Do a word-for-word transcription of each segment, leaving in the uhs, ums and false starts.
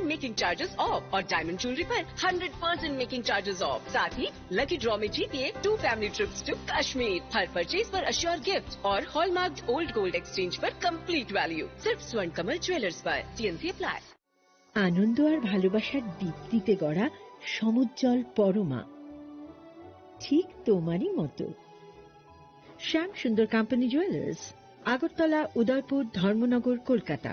Making charges off और diamond jewellery पर hundred percent making charges off. साथ ही लकी ड्रॉ में जीतिए two family trips to Kashmir. हर परचेज पर अश्योर गिफ्ट और हॉलमार्क्ड ओल्ड गोल्ड एक्सचेंज पर कंप्लीट वैल्यू, सिर्फ स्वर्ण कमल ज्वेलर्स पर। TNC apply. আনন্দ আর ভালোবাসার দীপ্তিতে গড়া সমুজ্জ্বল পরমা, ঠিক তোমারই মতো। শ্যাম সুন্দর কোম্পানি জুয়েলার্স, আগরতলা, উদয়পুর, ধর্মনগর, কলকাতা।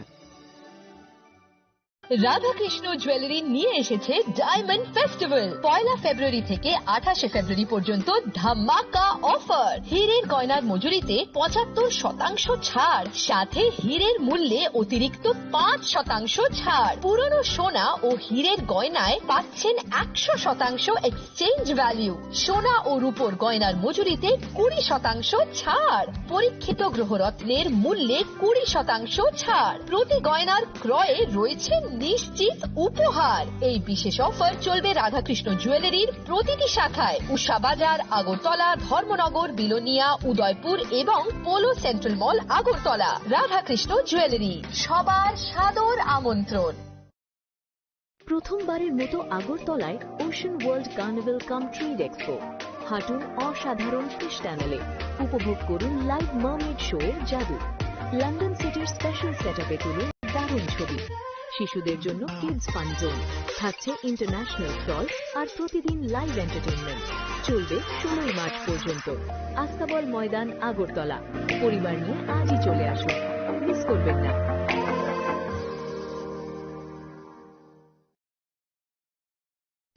রাধাকৃষ্ণ জুয়েলারি নিয়ে এসেছে ডায়মন্ড ফেস্টিভ্যাল। পয়লা ফেব্রুয়ারি থেকে আঠাশে ফেব্রুয়ারি পর্যন্ত ধামাকা অফার। হীরের গয়নার মজুরিতে পঁচাত্তর শতাংশ ছাড়, সাথে হীরের মূল্যে অতিরিক্ত পাঁচ শতাংশ ছাড়। পুরনো সোনা ও হীরের গয়নায় পাচ্ছেন একশো শতাংশ এক্সচেঞ্জ ভ্যালু। সোনা ও রূপোর গয়নার মজুরিতে কুড়ি শতাংশ ছাড়। পরীক্ষিত গ্রহরত্নের মূল্যে কুড়ি শতাংশ ছাড়। প্রতি গয়নার ক্রয়ে রয়েছে নিশ্চিত উপহার। এই বিশেষ অফার চলবে রাধাকৃষ্ণ জুয়েলারির প্রতিটি শাখায়, উষা বাজার, আগরতলা, ধর্মনগর, বিলোনিয়া, উদয়পুর এবং পোলো সেন্ট্রাল মল, আগরতলা। রাধাকৃষ্ণ জুয়েলারি, সবার সাদর আমন্ত্রণ। প্রথমবারের মতো আগরতলায় ওশান ওয়ার্ল্ড কার্নিভাল কাম ট্রেড এক্সপো। হাঁটুন অসাধারণ ফিশ টানেলে, উপভোগ করুন লাইভ মার্মেড শো এর জাদু। লন্ডন সিটির স্পেশাল সেটআপে তুলুন দারুণ ছবি। শিশুদের জন্য কিডস ফান জোন, থাকছে ইন্টারন্যাশনাল স্টল আর প্রতিদিন লাইভ এন্টারটেইনমেন্ট। চলবে ষোলোই মার্চ পর্যন্ত। আস্তাবল ময়দান, আগরতলা। পরিবার নিয়ে আজই চলে আসুন, মিস করবেন না।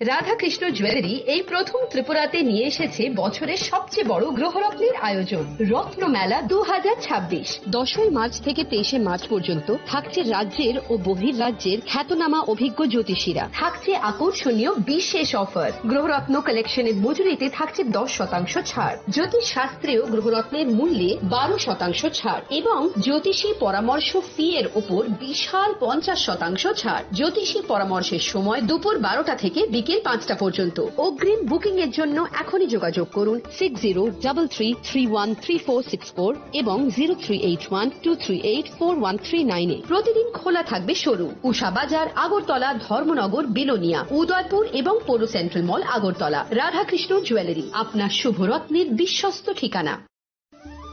রাধাকৃষ্ণ জুয়েলারি এই প্রথম ত্রিপুরাতে নিয়ে এসেছে বছরের সবচেয়ে বড় গ্রহরত্নের আয়োজন, রত্নমেলা দু হাজার ছাব্বিশ। দশই মার্চ থেকে তেইশে মার্চ পর্যন্ত থাকছে রাজ্যের ও বহির্রাজ্যের খ্যাতনামা অভিজ্ঞ জ্যোতিষীরা। থাকছে আকর্ষণীয় বিশেষ অফার। গ্রহরত্ন কালেকশনের মজুরিতে থাকছে দশ শতাংশ ছাড়। জ্যোতিষ শাস্ত্রীয় গ্রহরত্নের মূল্যে বারো শতাংশ ছাড় এবং জ্যোতিষী পরামর্শ ফি এর উপর বিশাল পঞ্চাশ শতাংশ ছাড়। জ্যোতিষী পরামর্শের সময় দুপুর বারোটা থেকে বিকেল পাঁচটা পর্যন্ত। অগ্রিম বুকিং এর জন্য এখনই যোগাযোগ করুন six zero double three three one three four six four এবং zero three eight one two three eight four one three nine এ। প্রতিদিন খোলা থাকবে শোরুম। উষা বাজার, আগরতলা, ধর্মনগর, বিলোনিয়া, উদয়পুর এবং পৌর সেন্ট্রাল মল, আগরতলা। রাধাকৃষ্ণ জুয়েলারি, আপনার শুভরত্নের বিশ্বস্ত ঠিকানা।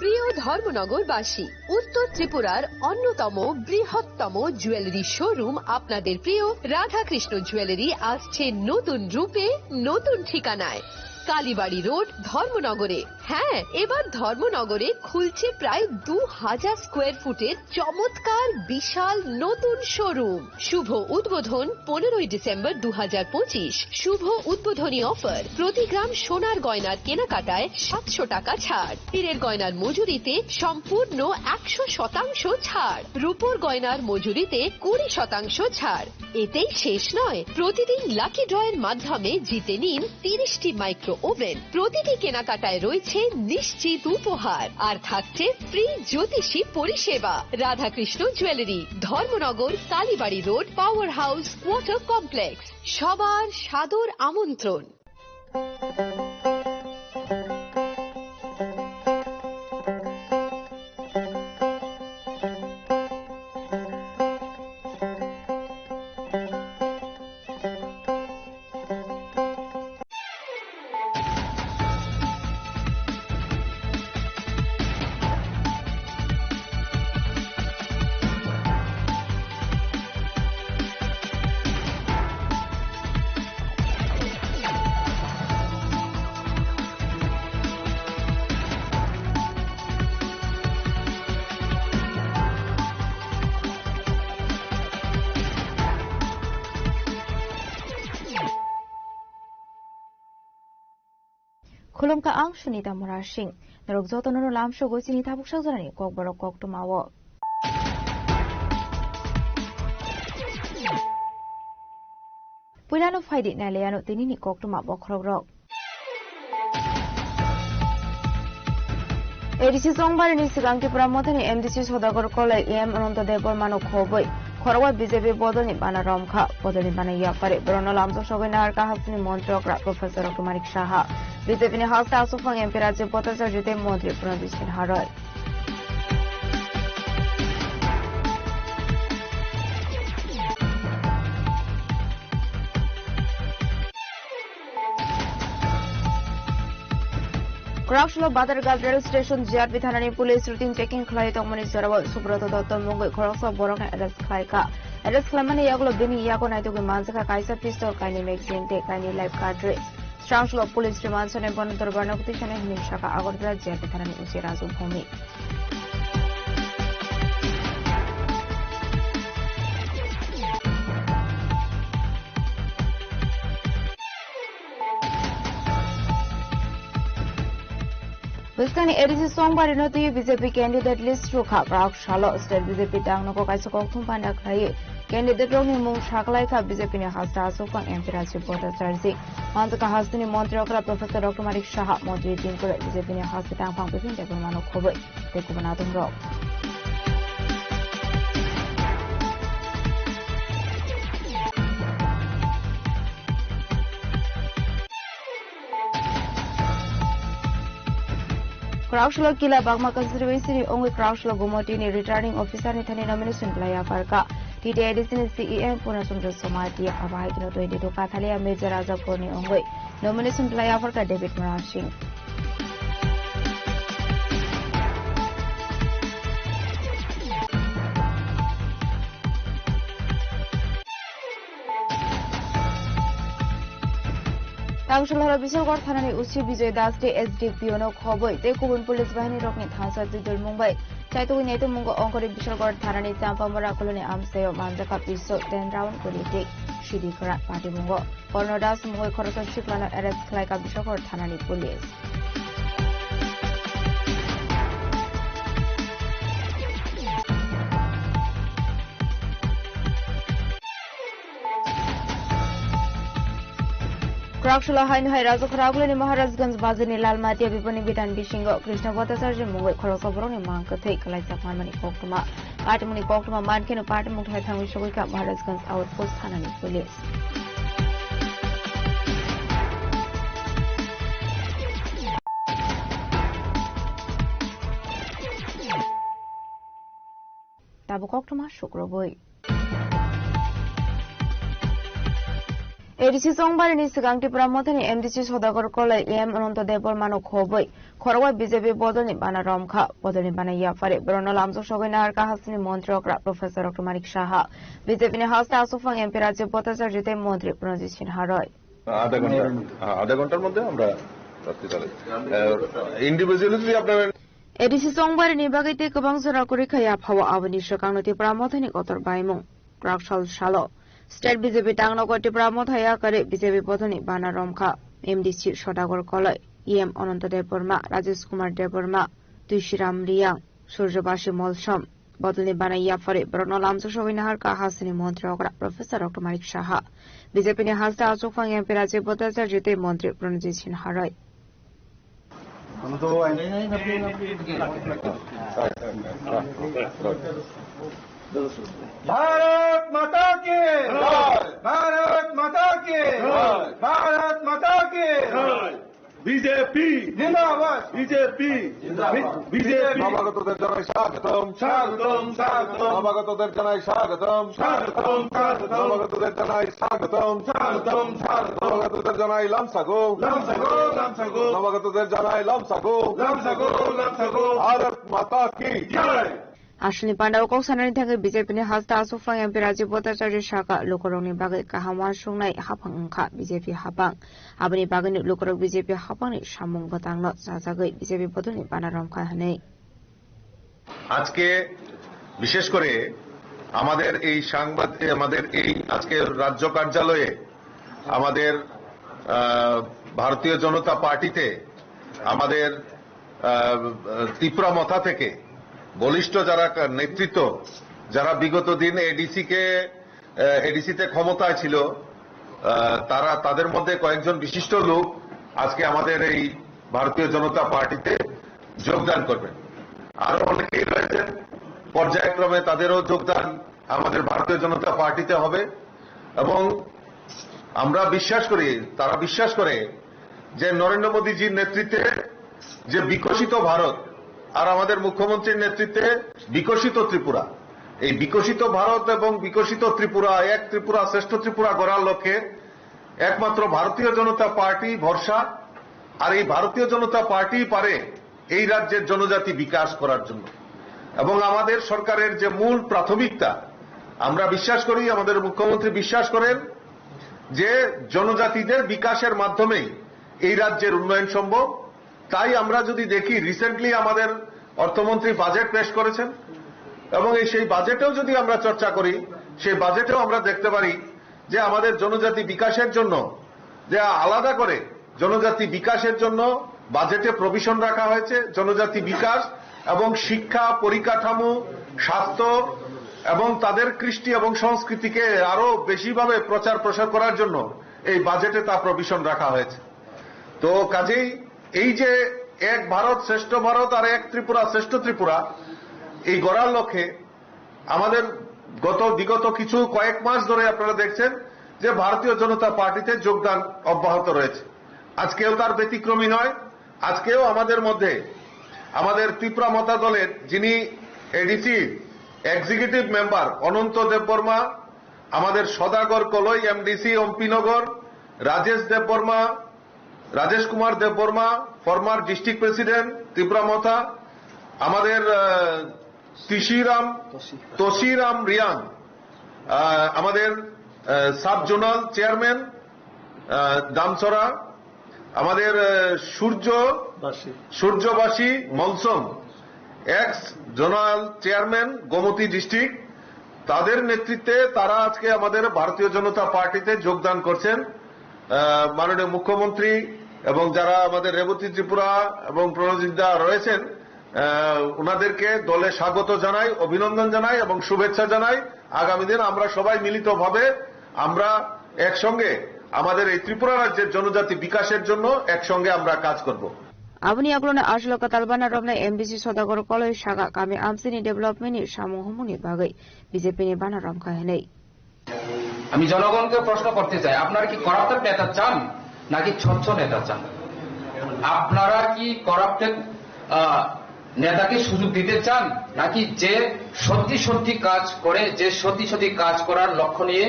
প্রিয় ধর্মনগরবাসী, উত্তর ত্রিপুরার অন্যতম বৃহত্তম জুয়েলারি শোরুম আপনাদের প্রিয় রাধাকৃষ্ণ জুয়েলারি আসছে নতুন রূপে, নতুন ঠিকানায়। কালীবাড়ি রোড, ধর্মনগরে। হ্যাঁ, এবার ধর্মনগরে খুলছে প্রায় দু হাজার স্কোয়ার ফুটের চমৎকার বিশাল নতুন শোরুম। শুভ উদ্বোধন পনেরোই ডিসেম্বর দু হাজার পঁচিশ। শুভ উদ্বোধনী অফার, প্রতি গ্রাম সোনার গয়নার কেনাকাটায় সাতশো টাকা ছাড়, হীরের গয়নার মজুরিতে সম্পূর্ণ একশো শতাংশ ছাড়, রূপোর গয়নার মজুরিতে কুড়ি শতাংশ ছাড়। এতেই শেষ নয়, প্রতিদিন লাকি ড্রয়ের মাধ্যমে জিতে নিন তিরিশটি মাইক্রো ওভেন। প্রতিটি কেনাকাটায় রয়েছে নিশ্চিত উপহার, আর থাকছে ফ্রি জ্যোতিষী পরিষেবা। Radhakrishna jewellery, Dharmanagar, Kalibari road, power house, water complex. সবার সাদর আমন্ত্রণ। Khulumkha, ang Sunita Murasing. Norok jotono no lamsogo chini tabuk sajorani kokborok koktwmao. Puilano phaidi nailaiano tinini koktwma bokhorokrok. A D C chongbarini swkang Tipra Mothani M D C Sodagar Kolai E M Ananta Debbarmano khobwi khorokbai B J P bodolni bana romkha. Bodolni bana yapari borokno lamjok sogwi naharkha hasteni montri okra Professor Raghu Manik Saha. B J P ni haste aswkphang M P Rajiv Bhattacharya tei montri Pranit Sinha roi. Kwraksalo Badharghat rail station G R P thanani police routine checking khlai tongmani jorao Subroto Dotto mungwi khoroksa borokno arrest khlaikha. Arrest khlaimani yagulo bini yago naitugwi manjakha kaisa pistol, kainwi magazine tei kainwi live cartridge. Swrangsulo police remand sone bono dorbarno kwtwi sanai hwnwi sakha Agartala G R P thanani O C Raju Bhowmik. Bwskangni A D C Songbarino twi B J P candidate list rwkha. Kwraksalo state B J P tangnogo kaisa kokthum panda khlaiwi candidate rokni mung saklaikha. B J P ni hasta aswkphang M P Rajiv Bhattacharjee, manjakha hasteni montri okra Professor Doctor Manik Saha, montri Tinku Roy, B J P ni haste tangphang Bipin Debbarmano khobwi tei kubun adongrok. Kwraksalo Kila Bagma constituency ni wngwi Kwraksalo Gumoti ni returning officer ni thani nomination belai yapharkha. T T A D C ni C E M Purna Chandra Somati abo hai kheno twenty two Kathalia Major Rajapur ni wngwi nomination belai yapharkha David Mara Singh. Tangsolhora Bisalgor thanani O C Bijoy Das tei S D P O no khobwi tei kubun police bahini rokni thansa twidulmung bai chaitugwi naitukmungo ongkhorwi Bisalgor thanani Champamura koloni amchaio manjakha pistol, ten round guli tei sidi kwrak patimungo. Korno Das mungwi khoroksa siklano arrest khlaikha Bisalgor thanani police. Kwraksalo haino hai Rajakhor Agulini Maharajganj bazarni Lalmatia biponi bitan bisingo Krishna Bhattacharya mungwi khoroksa borokni mang kwthwi kwlaijak manmani koktwma. Patimungni koktwma mankheno patimung thai thangwi sogwikha Maharajganj outpost thanani police. Tabuk koktwma sukrubwi. A D C Chongbarini swkang Tipra Mothani M D C Sodagar Koloi E M Ananta Debbarmano khobwi khorokbai B J P bodolni bana romkha. Bodolni bana yaphari borokno lamjok sogwi naharkha hasteni montri okra Professor Doctor Manik Saha, B J P ni haste aswkphang M P Rajiv Bhattacharya tei montri Pranajit Sinha Roy. আধা ঘন্টা, হ্যাঁ, আধা ঘন্টার মধ্যে আমরা রাত্রি তাহলে, আহ, ইন্ডিভিজুয়ালি যদি আপনারা A D C Chongbarini bagwi tei kwbang jora kwrwi kha yaphao aboni swkangno Tipra Mothani kotor baimung. Kwraksal salo State B J P tangnogo Tipra Motha yakarwi B J P bodolni bana romkha M D C Sodagar Koloi, E M Ananta Debbarma, Rajesh Kumar Debbarma, Tuishiram Riyang, Surjabasi Molsom. Bodolni bana yaphari borokno lamjok sogwi naharkha hasteni montri okra Professor Doctor Manik Saha, B J P ni haste aswkphang M P Rajiv Bhattacharya tei montri Pranajit Sinha Roy. Bharat माता की जय। भारत माता की जय। भारत माता की जय। বিজেপি জিন্দাবাদ। বিজেপি জিন্দাবাদ। বিজেপি। নবাগতদের জানাই স্বাগতম। স্বাগতম, স্বাগতম। নবাগতদের জানাই স্বাগতম। স্বাগতম, স্বাগতম। নবাগতদের জানাই স্বাগতম। স্বাগতম, স্বাগতম। নবাগতদের জানাই লামসাগো। লামসাগো, লামসাগো। নবাগতদের জানাই লামসাগো। লামসাগো, লামসাগো। ভারত মাতা কি জয়। Aswkni pandao kok sanani thangwi B J P ni haste aswkphang M P Rajiv Bhattacharya sakha, lukurokni bagwi kaham uansuknai haphang wngkha B J P haphang. Aboni bagwino lukurok B J P haphangni samung bwtangno chajagwi B J P bodolni bana romkha hwnwi. আজকে বিশেষ করে আমাদের এই সাংবাদিক, আমাদের এই আজকে রাজ্য কার্যালয়ে আমাদের, আহ, ভারতীয় জনতা পার্টিতে আমাদের, আহ, ত্রিপুরা মথা থেকে বলিষ্ঠ যারা কা-, নেতৃত্ব, যারা বিগত দিন এডিসি কে, আহ, এডিসি তে ক্ষমতায় ছিল, আহ, তারা, তাদের মধ্যে কয়েকজন বিশিষ্ট লোক আজকে আমাদের এই ভারতীয় জনতা পার্টিতে যোগদান করবেন। আরো অনেকেই রয়েছেন, পর্যায়ক্রমে তাদেরও যোগদান আমাদের ভারতীয় জনতা পার্টিতে হবে এবং আমরা বিশ্বাস করি, তারা বিশ্বাস করে যে নরেন্দ্র মোদীজির নেতৃত্বে যে বিকশিত ভারত আর আমাদের মুখ্যমন্ত্রীর নেতৃত্বে বিকশিত ত্রিপুরা, এই বিকশিত ভারত এবং বিকশিত ত্রিপুরা, এক ত্রিপুরা, শ্রেষ্ঠ ত্রিপুরা গড়ার লক্ষ্যে একমাত্র ভারতীয় জনতা পার্টি ভরসা। আর এই ভারতীয় জনতা পার্টি পারে এই রাজ্যের জনজাতি বিকাশ করার জন্য। এবং আমাদের সরকারের যে মূল প্রাথমিকতা, আমরা বিশ্বাস করি, আমাদের মুখ্যমন্ত্রী বিশ্বাস করেন যে জনজাতিদের বিকাশের মাধ্যমেই এই রাজ্যের উন্নয়ন সম্ভব। তাই আমরা যদি দেখি, রিসেন্টলি আমাদের অর্থমন্ত্রী বাজেট পেশ করেছেন এবং এই সেই বাজেটেও যদি আমরা চর্চা করি, সেই বাজেটেও আমরা দেখতে পারি যে আমাদের জনজাতি বিকাশের জন্য যে আলাদা করে জনজাতি বিকাশের জন্য বাজেটে প্রভিশন রাখা হয়েছে। জনজাতি বিকাশ এবং শিক্ষা, পরিকাঠামো, স্বাস্থ্য এবং তাদের কৃষ্টি এবং সংস্কৃতিকে আরো বেশিভাবে প্রচার প্রসার করার জন্য এই বাজেটে তা প্রভিশন রাখা হয়েছে। তো কাজেই এই যে এক ভারত শ্রেষ্ঠ ভারত আর এক ত্রিপুরা শ্রেষ্ঠ ত্রিপুরা, এই গড়ার লক্ষ্যে আমাদের গত, বিগত কিছু কয়েক মাস ধরে আপনারা দেখছেন যে ভারতীয় জনতা পার্টিতে যোগদান অব্যাহত রয়েছে। আজকেও তার ব্যতিক্রমী নয়। আজকেও আমাদের মধ্যে আমাদের ত্রিপুরা মথা দলের যিনি ADC executive member Ananta Debbarma, আমাদের Sadagar Kalai, MDC Ampinagar, Rajesh Debbarma, Rajesh Kumar Debbarma, former district president Tripura Motha, আমাদের, আহ, তিশিরাম, তশিরাম রিয়াং, আহ, আমাদের, ah, sub zonal chairman, ah, Damchhara, আমাদের, ah, Surya, Suryabashi Monsang, ex zonal chairman Gomati district, তাদের নেতৃত্বে তারা আজকে আমাদের ভারতীয় জনতা পার্টিতে যোগদান করছেন। আহ, মাননীয় মুখ্যমন্ত্রী এবং যারা আমাদের রেবতী ত্রিপুরা এবং প্রণজিৎ দা রয়েছেন, আহ, ওনাদেরকে দলে স্বাগত জানাই, অভিনন্দন জানাই এবং শুভেচ্ছা জানাই। আগামী দিন আমরা সবাই মিলিতভাবে আমরা একসঙ্গে আমাদের এই ত্রিপুরা রাজ্যের জনজাতি বিকাশের জন্য একসঙ্গে আমরা কাজ করব। Aboni yagulo no aswk kwtal bana romnai M D C Sodagar Koloi saka kami amchini development ni samung humung ni bagwi B J P ni bana rom kha hinwi. আমি জনগণকে প্রশ্ন করতে চাই, আপনারা কি করাপ্টেড নেতা চান নাকি স্বচ্ছ নেতা চান? আপনারা কি করাপ্টেড নেতাকে সুযোগ দিতে চান, নাকি যে সত্যি সত্যি কাজ করে, যে সত্যি সত্যি কাজ করার লক্ষ্য নিয়ে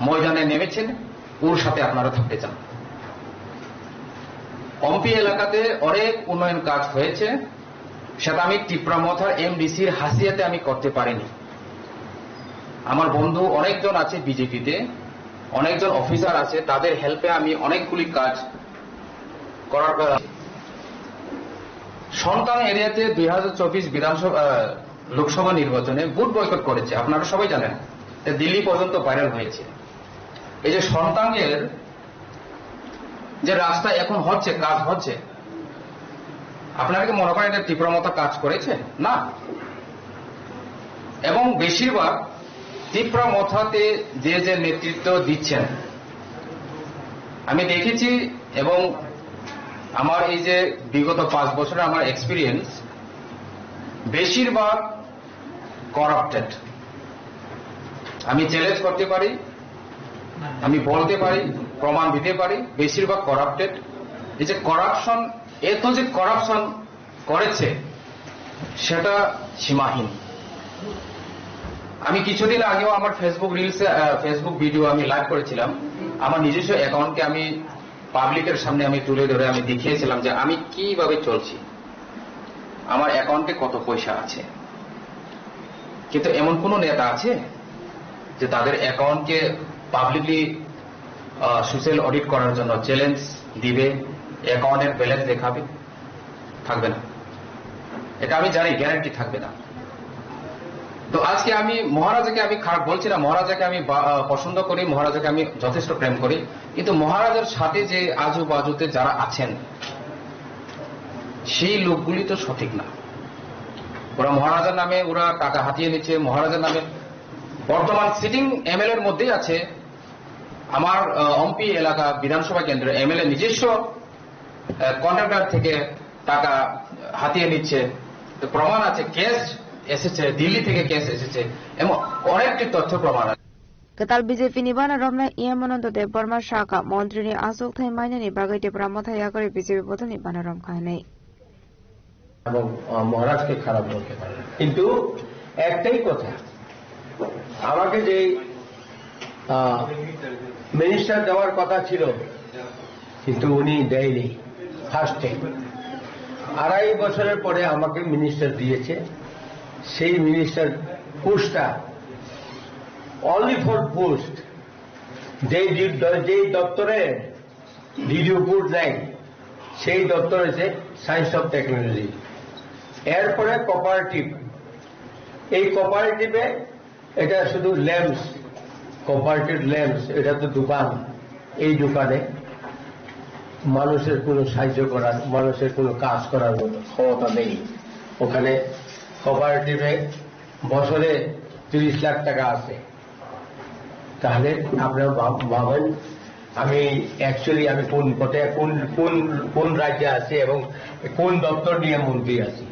ময়দানে নেমেছেন, ওর সাথে আপনারা থাকতে চান? অম্পি এলাকাতে অনেক উন্নয়ন কাজ হয়েছে, সেটা আমি টিপ্রা মথার এমডিসির হাসিয়াতে আমি করতে পারিনি। আমার বন্ধু অনেকজন আছে বিজেপিতে, অনেকজন অফিসার আছে, তাদের হেল্পে আমি অনেকগুলি কাজ করার। সন্তান এরিয়াতে দুই হাজার চব্বিশ বিধানসভা, আহ, লোকসভা নির্বাচনে ভোট বয়কট করেছে, আপনারা সবাই জানেন। এটা দিল্লি পর্যন্ত ভাইরাল হয়েছে। এই যে সন্তানের যে রাস্তা এখন হচ্ছে, কাজ হচ্ছে, আপনারা কি মনে করেন এটা টিপ্রা মথা কাজ করেছে? না। এবং বেশিরভাগ টিপ্রা মথাতে যে যে নেতৃত্ব দিচ্ছেন, আমি দেখেছি, এবং আমার এই যে বিগত পাঁচ বছরের আমার এক্সপিরিয়েন্স, বেশিরভাগ করাপ্টেড। আমি চ্যালেঞ্জ করতে পারি, আমি বলতে পারি, প্রমাণ দিতে পারি, বেশিরভাগ করাপ্টেড। এই যে করাপশন, এত যে করাপশন করেছে, সেটা সীমাহীন। আমি কিছুদিন আগেও আমার ফেসবুক রিলসে, আহ, ফেসবুক ভিডিও আমি লাইভ করেছিলাম। আমার নিজস্ব অ্যাকাউন্টকে আমি পাবলিকের সামনে আমি তুলে ধরে আমি দেখিয়েছিলাম যে আমি কিভাবে চলছি, আমার অ্যাকাউন্টে কত পয়সা আছে। কিন্তু এমন কোনো নেতা আছে যে তাদের অ্যাকাউন্টকে পাবলিকলি সোশ্যাল অডিট করার জন্য চ্যালেঞ্জ দিবে, অ্যাকাউন্টের ব্যালেন্স দেখাবে? থাকবে না, এটা আমি জানি, গ্যারান্টি থাকবে না। তো আজকে আমি মহারাজাকে আমি খারাপ বলছি না, মহারাজাকে আমি বা-, আহ, পছন্দ করি, মহারাজাকে আমি যথেষ্ট প্রেম করি, কিন্তু মহারাজার সাথে যে আজুবাজুতে যারা আছেন, সেই লোকগুলি তো সঠিক না। ওরা মহারাজার নামে ওরা টাকা হাতিয়ে নিচ্ছে, মহারাজার নামে বর্তমান সিটিং এমএলএর মধ্যেই আছে আমার, আহ, অম্পি এলাকা বিধানসভা কেন্দ্রের এমএলএ নিজস্ব, আহ, কন্ট্রাক্টর থেকে টাকা হাতিয়ে নিচ্ছে। তো প্রমাণ আছে, ক্যাশ এসেছে, দিল্লি থেকে ক্যাশ এসেছে, এবং অনেকটি তথ্য প্রমাণ আছে। Kwtal B J P ni bana romnai E M Ananta Debbarma saka montri ni achukthai mainani bagwi Tipra Motha yakarwi B J P bodol ni bana rom kha hinwi. এবং, আহ, মহারাজকে খারাপ বলতে পারেন, কিন্তু একটাই কথা, আমাকে যে, আহ, মিনিস্টার দেওয়ার কথা ছিল, কিন্তু উনি দেয়নি। ফার্স্টে। আড়াই বছরের পরে আমাকে মিনিস্টার দিয়েছে। সেই মিনিস্টার পোস্টটা, অনলি ফর পোস্ট, যেই দি-, যেই দপ্তরে ডিডিও পোস্ট নেই, সেই দপ্তর হচ্ছে সায়েন্স অফ টেকনোলজি। এরপরে কোঅপারেটিভ, এই কোঅপারেটিভে এটা শুধু ল্যাম্পস, কোঅপারেটিভ ল্যাম্পস, এটা তো দোকান। এই দোকানে মানুষের কোনো সাহায্য করার, মানুষের কোনো কাজ করার মতো ক্ষমতা নেই। ওখানে কোঅপারেটিভে বছরে তিরিশ লাখ টাকা আছে। তাহলে আপনারা ভাব-, ভাবেন, আমি অ্যাকচুয়ালি আমি কোন পথে, কোন, কোন, কোন রাজ্যে আছি এবং কোন দপ্তর নিয়ে মন্ত্রী আছি।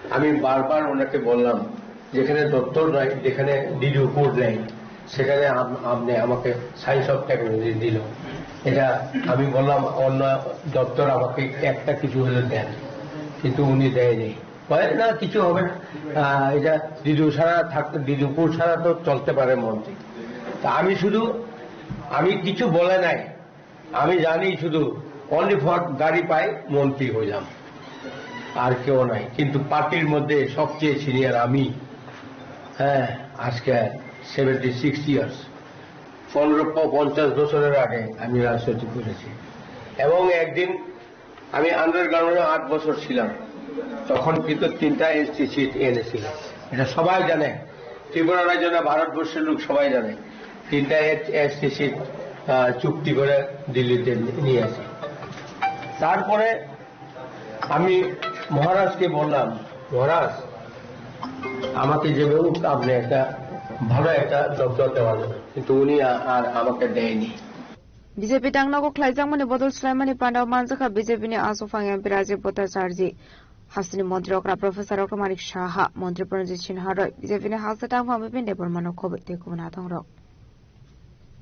আমি বারবার ওনাকে বললাম, যেখানে দপ্তর নাই, যেখানে ডিডিও পোস্ট নেই, সেখানে আপ-, আপনি আমাকে সায়েন্স অফ টেকনোলজি দিল। এটা আমি বললাম, অন্য দপ্তর আমাকে একটা কিছু হলে দেন, কিন্তু উনি দেয়নি। বলে, "না, কিছু হবে না, আহ, এটা ডিডিও ছাড়া থাকতে, ডিডিও পোস্ট ছাড়া তো চলতে পারে মন্ত্রী।" তা আমি শুধু, আমি কিছু বলে নাই, আমি জানি শুধু অনলি ফর গাড়ি পাই, মন্ত্রী হইলাম, আর কেউ নাই। কিন্তু পার্টির মধ্যে সবচেয়ে সিনিয়র আমি। হ্যাঁ, আজকে সেভেন্টি সিক্স ইয়ার্স, পনেরো প-, পঞ্চাশ বছরের আগে আমি রাজনীতি করেছি। এবং একদিন আমি আন্ডারগ্রাউন্ডে আট বছর ছিলাম, তখন কিন্তু তিনটা এসটি সিট এনেছিল, এটা সবাই জানে, ত্রিপুরা রাজ্য না, ভারতবর্ষের লোক সবাই জানে। তিনটা এসটি সিট, আহ, চুক্তি করে দিল্লিতে নিয়ে আসি। তারপরে আমি মহারাজকে বললাম, "মহারাজ, আমাকে যেভাবে হোক আপনি একটা ভালো একটা দপ্তর দেওয়া যাবে," কিন্তু উনি আ-, আর আমাকে দেয়নি। BJP tangnago khlaijakmani bodol swlaimani pandao manjakha B J P ni Aswk Phang M P Rajiv Bhattacharjee, hasteni montri okra Professor Doctor Manik Saha, montri Pranjit Sinha roi, B J P ni haste tangphang Bipin Debbarma no khobwi tei kubun atongrok.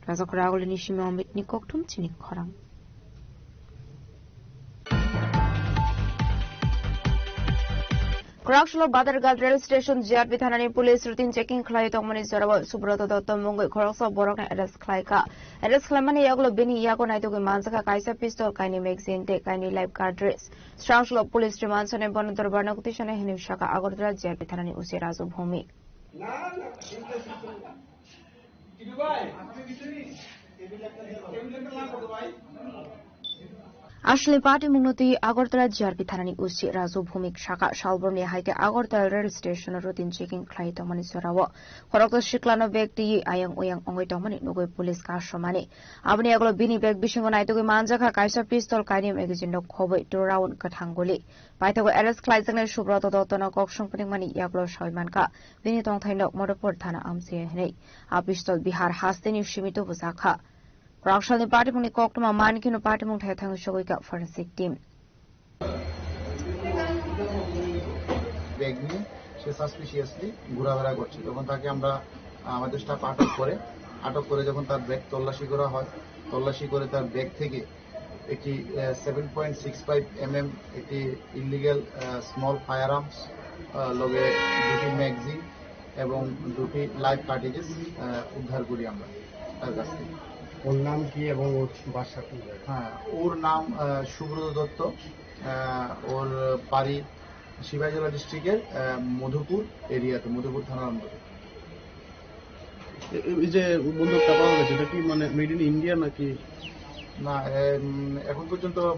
Rajakhor Agulini simi Amit ni kokthum chini khorang. Kwraksalo Badarghat rail station G R P thanani police routine checking khlai tongmani jorao Subroto Dotto mungwi khoroksa borokno arrest khlaikha. Arrest khlaimani yagulo bini yago naitugwi manjakha kaisa pistol, kainwi magazine tei kainwi live cartridge. Swrangsalo police remand sani bono dorbar nokti sani hinwi saka Agartala G R P thanani O C Raju Bhowmik. Aswkni patimungno twi Agartala G R P thanani O C Raju Bhowmik saka, salbrumni hai khe Agartala rail station-o routine checking khlai tongmani jorao khoroksa siklano bag twiwi ayang oyang wngwi tongmani nugwi police kasomani. Aboni yagulo bini bag bisingo naitugwi manjakha kaisa pistol, kainwi magazine-no khobwi two round kwthang guli. Paithago arrest khlaijaknai Subroto Dottono kok song phunukmani yagulo sawi mankha, bini tongthaino Madhupur thana amchai hinwi. A pistol Bihar hasteni simi tubujakha. Kwraksalni patimungni koktwma mankhe no patimung thai thangwi sogwikha forensic team. Bag নিয়ে সে সাসপিশিয়াসলি ঘোরাফেরা করছে। তখন তাকে আমরা, আমাদের স্টাফ আটক করে, আটক করে যখন তার ব্যাগ তল্লাশি করা হয়, তল্লাশি করে তার ব্যাগ থেকে একটি, ah, seven point six five mm একটি illegal, ah, small firearms, ah, লগে দুটি ম্যাগাজিন এবং দুটি লাইভ কার্ট্রিজেস, আহ, উদ্ধার করি আমরা তার কাছ থেকে। ওর নাম কি এবং ওর বাসা কোন জায়গায়? হ্যাঁ, ওর নাম, আহ, সুব্রত দত্ত। আহ, ওর বাড়ি সিপাহীজলা ডিস্ট্রিক্টের, আহ, মধুপুর এরিয়াতে, মধুপুর থানার আন্ডারে। এ-, এ-, এই যে বন্দুকটা পাওয়া গেছে, এটা কি মানে মেড ইন ইন্ডিয়া নাকি? না, এম, এখন পর্যন্ত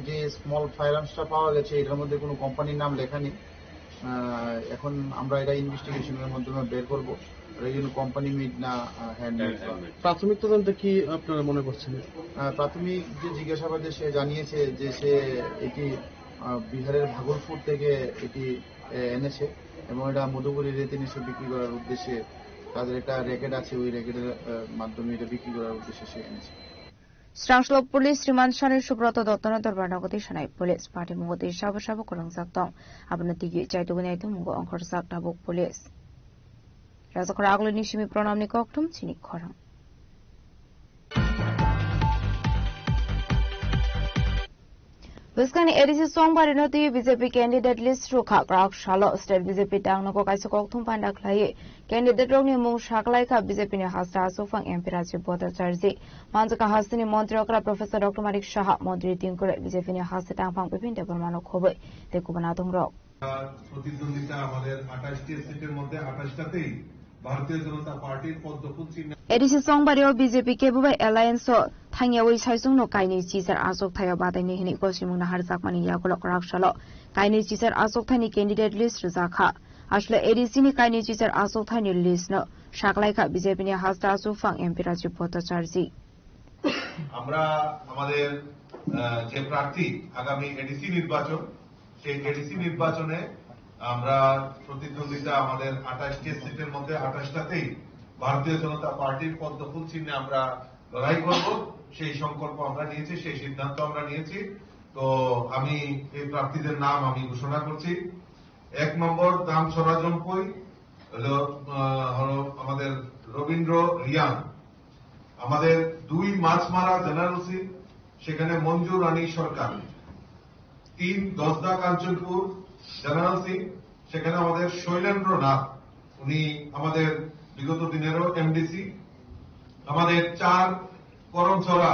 যে স্মল ফায়ার আর্মসটা পাওয়া গেছে, এটার মধ্যে কোনো কোম্পানির নাম লেখা নেই। আহ, এখন আমরা এটা ইনভেস্টিগেশনের মাধ্যমে বের করব, এটা যেন কোম্পানি মেড না, আহ, হ্যান্ডমেড। প্রাথমিক তদন্তে কি আপনারা মনে করছেন? আহ, প্রাথমিক যে জিজ্ঞাসাবাদে সে জানিয়েছে যে সে এটি, আহ, বিহারের ভাগলপুর থেকে এটি, আহ, এনেছে এবং এটা মধুপুর এরিয়াতে নিশ্চয় বিক্রি করার উদ্দেশ্যে তাদের একটা র্যাকেট আছে, ওই র্যাকেটের, আহ, মাধ্যমে এটা বিক্রি করার উদ্দেশ্যে সে এনেছে। Swrangsalo police remand sani Subroto Dottono dorbar nokti sanai police, patimungwi twi sabo sabo kwrwngjak tong. Abono twiwi chaitugwi naitung mungo ongkhorjak tabuk police. Rajakhor Agulini simi Pranamni kokthum chini khorang. Bwskangni A D C Songbarino twi B J P candidate list rwkha. Kwrak salo state B J P tangnogo kaisa kokthum panda khlaiwi candidate rokni mung saklaikha B J P ni hasta aswkphang M P Rajiv Bhattacharjee. Manjaka hasteni montri okra Professor Doctor Manik Saha, montri Tingkure, B J P ni haste tangphang Bipin Debbarmano khobwi tei kubun adongrok. প্রতিদ্বন্দ্বিতা আমাদের আঠাশটি সিটের মধ্যে আঠাশটাতেই ভারতীয় জনতা পার্টির পদ্ম ফুল চিহ্ন। A D C Songbario B J P kebo bai alliance o thangyawi saichung no kainwi chichar achuk thaio bataini hini gosimung naharjakmani yagulo kwrak salo kainwi chichar achuk thaini candidate list rwjakha. Asle A D C ni kainwi chichar achuk thaini list no saklaikha B J P ni hasta aswkphang M P Rajiv Bhattacharjee. আমরা আমাদের, আহ, যে প্রার্থী আগামী এডিসি নির্বাচন, সেই এডিসি নির্বাচনে আমরা প্রতিদ্বন্দ্বিতা আমাদের আঠাশটি সিটের মধ্যে আঠাশটাতেই ভারতীয় জনতা পার্টির পদ্মফুল চিহ্নে আমরা লড়াই করব। সেই সংকল্প আমরা নিয়েছি, সেই সিদ্ধান্ত আমরা নিয়েছি। তো আমি এই প্রার্থীদের নাম আমি ঘোষণা করছি। এক নম্বর, দামছড়া জম্পুই, হলো, আহ, হলো আমাদের রবীন্দ্র রিয়াং। আমাদের দুই, মাছমারা জেনারেল সিট, সেখানে মঞ্জু রানী সরকার। তিন, দশদা কাঞ্চনপুর জেনারেল সিট, সেখানে আমাদের শৈলেন্দ্র নাথ, উনি আমাদের বিগত দিনেরও এমডিসি। আমাদের চার, করমছড়া,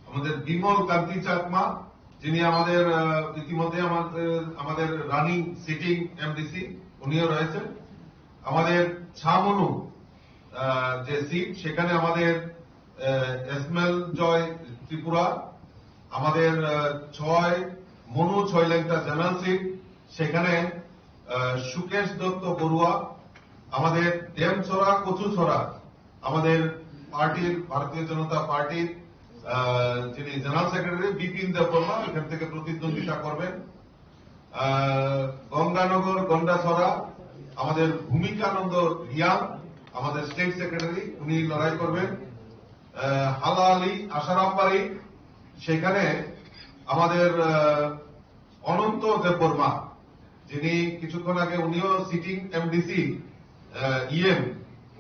আমাদের বিমল কান্তি চাকমা, যিনি আমাদের, আহ, ইতিমধ্যে আমাদের, আমাদের রানিং সিটিং এমডিসি, উনিও রয়েছেন। আমাদের ছামনু, আহ, যে সিট, সেখানে আমাদের, আহ, এসমেল জয় ত্রিপুরা, আমাদের, আহ, ছয়, মনু ছয় লেংটা জেনারেল সিট, সেখানে, আহ, সুকেশ দত্ত বড়ুয়া, আমাদের ডেমছড়া কচুছড়া, আমাদের পার্টির, ভারতীয় জনতা পার্টির, আহ, যিনি জেনারেল সেক্রেটারি বিপিন দেববর্মা এখান থেকে প্রতিদ্বন্দ্বিতা করবেন। আহ, গঙ্গানগর গন্ডাছড়া, আমাদের ভূমিকানন্দ রিয়াং, আমাদের স্টেট সেক্রেটারি, উনি লড়াই করবেন। আহ, হালা আলী আশারামবাড়ি, সেখানে আমাদের, আহ, অনন্ত দেববর্মা, যিনি কিছুক্ষণ আগে উনিও সিটিং এমডিসি, আহ, ইএম,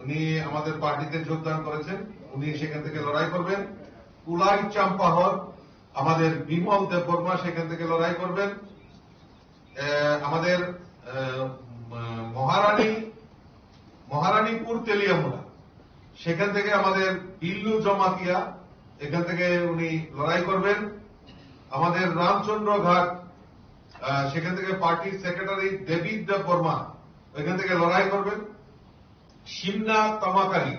উনি আমাদের পার্টিতে যোগদান করেছেন, উনি সেখান থেকে লড়াই করবেন। কুলাই চাম্পাহর, আমাদের বিমল দেববর্মা সেখান থেকে লড়াই করবেন। আহ, আমাদের, আহ, মহারানী, মহারানীপুর তেলিয়ামুড়া, সেখান থেকে আমাদের বিল্লু জমাতিয়া, এখান থেকে উনি লড়াই করবেন। আমাদের রামচন্দ্র ঘাট, আহ, সেখান থেকে পার্টির সেক্রেটারি ডেভিড দেববর্মা এখান থেকে লড়াই করবেন। সিমনা তামাকারি,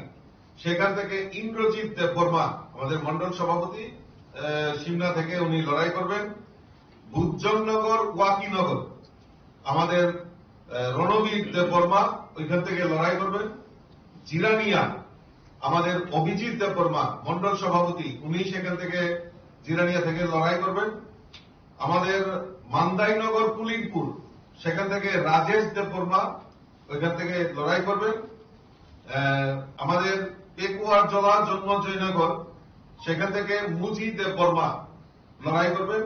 সেখান থেকে ইন্দ্রজিৎ দেববর্মা, আমাদের মণ্ডল সভাপতি, আহ, সিমনা থেকে উনি লড়াই করবেন। বুজ্জলনগর, ওয়াকিনগর, আমাদের, আহ, রণবীর দেববর্মা ওইখান থেকে লড়াই করবেন। জিরানিয়া, আমাদের অভিজিৎ দেববর্মা, মণ্ডল সভাপতি, উনি সেখান থেকে, জিরানিয়া থেকে লড়াই করবেন। আমাদের মান্দাইনগর পুলিংপুর, সেখান থেকে রাজেশ দেববর্মা ওইখান থেকে লড়াই করবেন। আহ, আমাদের পেকুয়ারজলা জন্মজয়নগর, সেখান থেকে মুজি দেববর্মা লড়াই করবেন।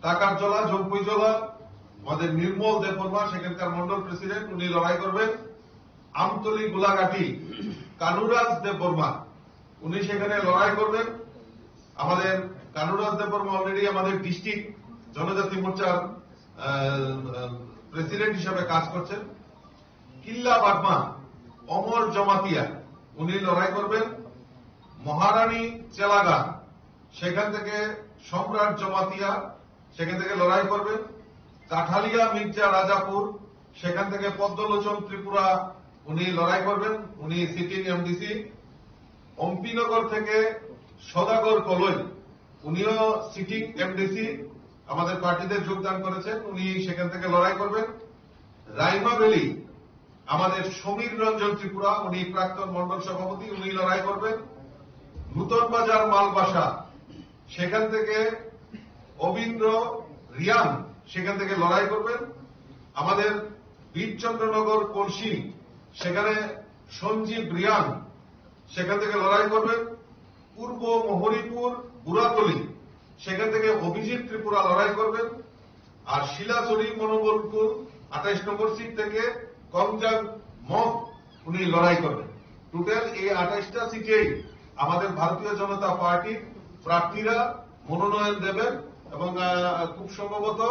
টাকারজলা, জম্পুইজলা, আমাদের নির্মল দেববর্মা, সেখানকার মণ্ডল প্রেসিডেন্ট, উনি লড়াই করবেন। আমতলি গোলাঘাটি কানুরাজ দেববর্মা, উনি সেখানে লড়াই করবেন। আমাদের কানুরাজ দেববর্মা অলরেডি আমাদের ডিস্ট্রিক্ট জনজাতি মোর্চার, আহ, আহ, প্রেসিডেন্ট হিসাবে কাজ করছেন। কিল্লা বাগমা অমর জমাতিয়া, উনি লড়াই করবেন। মহারানী চেলাগা, সেখান থেকে সম্রাট জমাতিয়া, সেখান থেকে লড়াই করবেন। কাঠালিয়া মির্জা রাজাপুর, সেখান থেকে পদ্মলোচন ত্রিপুরা, উনি লড়াই করবেন, উনি সিটিং এমডিসি। অম্পিনগর থেকে সদাগর কলই, উনিও সিটিং এমডিসি, আমাদের পার্টিতে যোগদান করেছেন, উনি সেখান থেকে লড়াই করবেন। রাইমা ভ্যালি, আমাদের সমীর রঞ্জন ত্রিপুরা, উনি প্রাক্তন মণ্ডল সভাপতি, উনি লড়াই করবেন। নূতন বাজার মালবাসা, সেখান থেকে অবিন্দ্র রিয়াং সেখান থেকে লড়াই করবেন। আমাদের বীরচন্দ্রনগর কলসি, সেখানে সঞ্জীব রিয়াং সেখান থেকে লড়াই করবেন। পূর্ব মহরীপুর বুড়াতলি, সেখান থেকে অভিজিৎ ত্রিপুরা লড়াই করবেন। আর শিলাচুরি মনোবলপুর আঠাইশ নম্বর সিট থেকে কংজাং মগ উনি লড়াই করবেন। টোটাল এই আঠাইশটা সিটেই আমাদের ভারতীয় জনতা পার্টির প্রার্থীরা মনোনয়ন দেবেন। এবং আহ, খুব সম্ভবত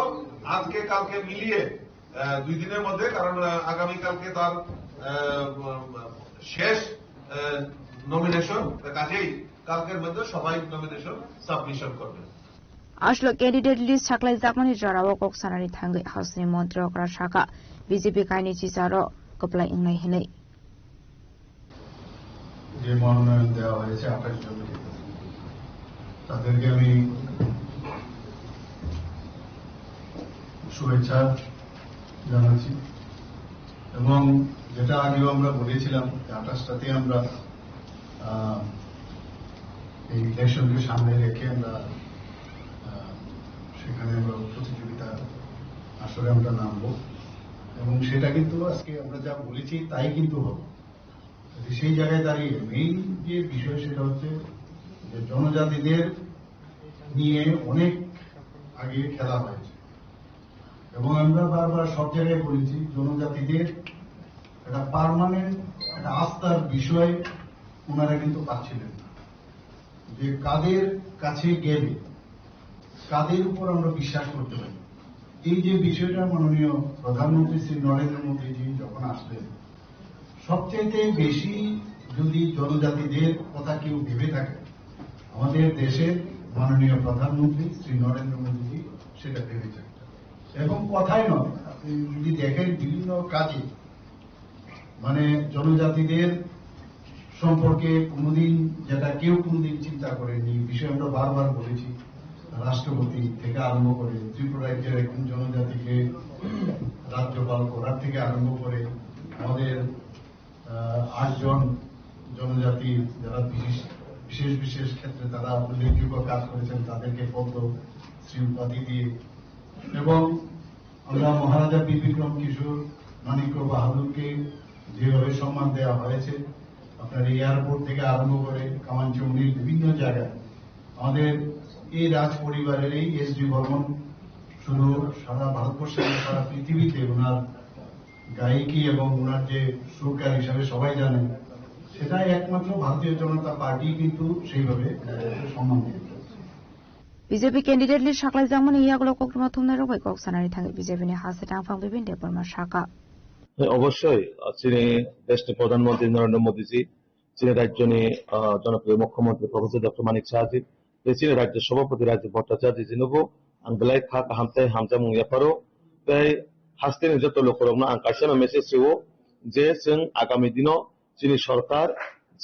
আজকে কালকে মিলিয়ে আহ, দুই দিনের মধ্যে, কারণ আহ, আগামীকালকে তার আহ, উম, শেষ নমিনেশন, কাজেই কালকের মধ্যে সবাই নমিনেশন সাবমিশন করবে। Aswk candidate list saklaijakmani jorao kok sanani thangwi hasteni montri okra sakha B J P kaini chicharo kwplai wngnai hwnwi. যে মনোনয়ন দেওয়া হয়েছে আঠাশ জনকে, তাদেরকে আমি শুভেচ্ছা জানাচ্ছি। এবং যেটা আগেও আমরা বলেছিলাম যে আঠাশটাতে আমরা আহ, এই ইলেকশনকে সামনে রেখে আমরা আহ, সেখানে আমরা প্রতিযোগিতা আসরে আমরা নামবো। এবং সেটা কিন্তু আজকে আমরা যা বলেছি তাই কিন্তু হবে। তো সেই জায়গায় দাঁড়িয়ে মেইন যে বিষয় সেটা হচ্ছে যে জনজাতিদের নিয়ে অনেক আগে খেলা হয়েছে এবং আমরা বারবার সব জায়গায় বলেছি জনজাতিদের একটা পার্মানেন্ট একটা আস্থার বিষয় ওনারা কিন্তু পাচ্ছিলেন না। যে কাদের কাছে গেলে কাদের উপর আমরা বিশ্বাস করতে পারি। এই যে বিষয়টা মাননীয় প্রধানমন্ত্রী শ্রী নরেন্দ্র মোদীজি যখন আসলেন, সবচাইতে বেশি যদি জনজাতিদের কথা কেউ ভেবে থাকে, আমাদের দেশের মাননীয় প্রধানমন্ত্রী শ্রী নরেন্দ্র মোদীজি সেটা ভেবেছেন। এবং কথাই নয়, আপনি যদি দেখেন বিভিন্ন কাজে মানে জনজাতিদের সম্পর্কে কোনোদিন যেটা কেউ কোনোদিন চিন্তা করেনি, এই বিষয়ে আমরা বারবার বলেছি। রাষ্ট্রপতি থেকে আরম্ভ করে ত্রিপুরা রাজ্যের একজন জনজাতিকে রাজ্যপাল করার থেকে আরম্ভ করে আমাদের আহ, আটজন জনজাতি যারা বিশেষ বিশেষ বিশেষ ক্ষেত্রে তারা উল্লেখযোগ্য কাজ করেছেন তাদেরকে পদ্ম শ্রী উপাধি দিয়ে এবং আমরা মহারাজা বীর বিক্রম কিশোর মাণিক্য বাহাদুরকে যেভাবে সম্মান দেওয়া হয়েছে, আপনার এয়ারপোর্ট থেকে আরম্ভ করে কামানচৌনির বিভিন্ন জায়গায় আমাদের এই রাজ পরিবারের এই এস ডি বর্মন শুধু সারা ভারতবর্ষে নয়, সারা পৃথিবীতে ওনার গায়িকা এবং ওনার যে সুরকার হিসাবে সবাই জানেন, সেটাই একমাত্র ভারতীয় জনতা পার্টি কিন্তু সেইভাবে সম্মান দিয়ে থাকে। B J P candidate list saklaijakmani yagulo koktwma thumnairok bai kok sanani thangwi B J P ni ha swtang phang Bipin Debbarma sakha. অবশ্যই, আহ, চীনে দেশটির প্রধানমন্ত্রী নরেন্দ্র মোদীজি, চীনের রাজ্যনি, আহ, জনপ্রিয় মুখ্যমন্ত্রী professor doctor Manik Shahaji, tei chini rajya sabhapati Rajib Bhattacharya jinobo ang belai kha kaham tei hamjakmung yapharo. Tei hasteni joto lukurokno ang kaisa message rwo je chwng agami dino chini sorkar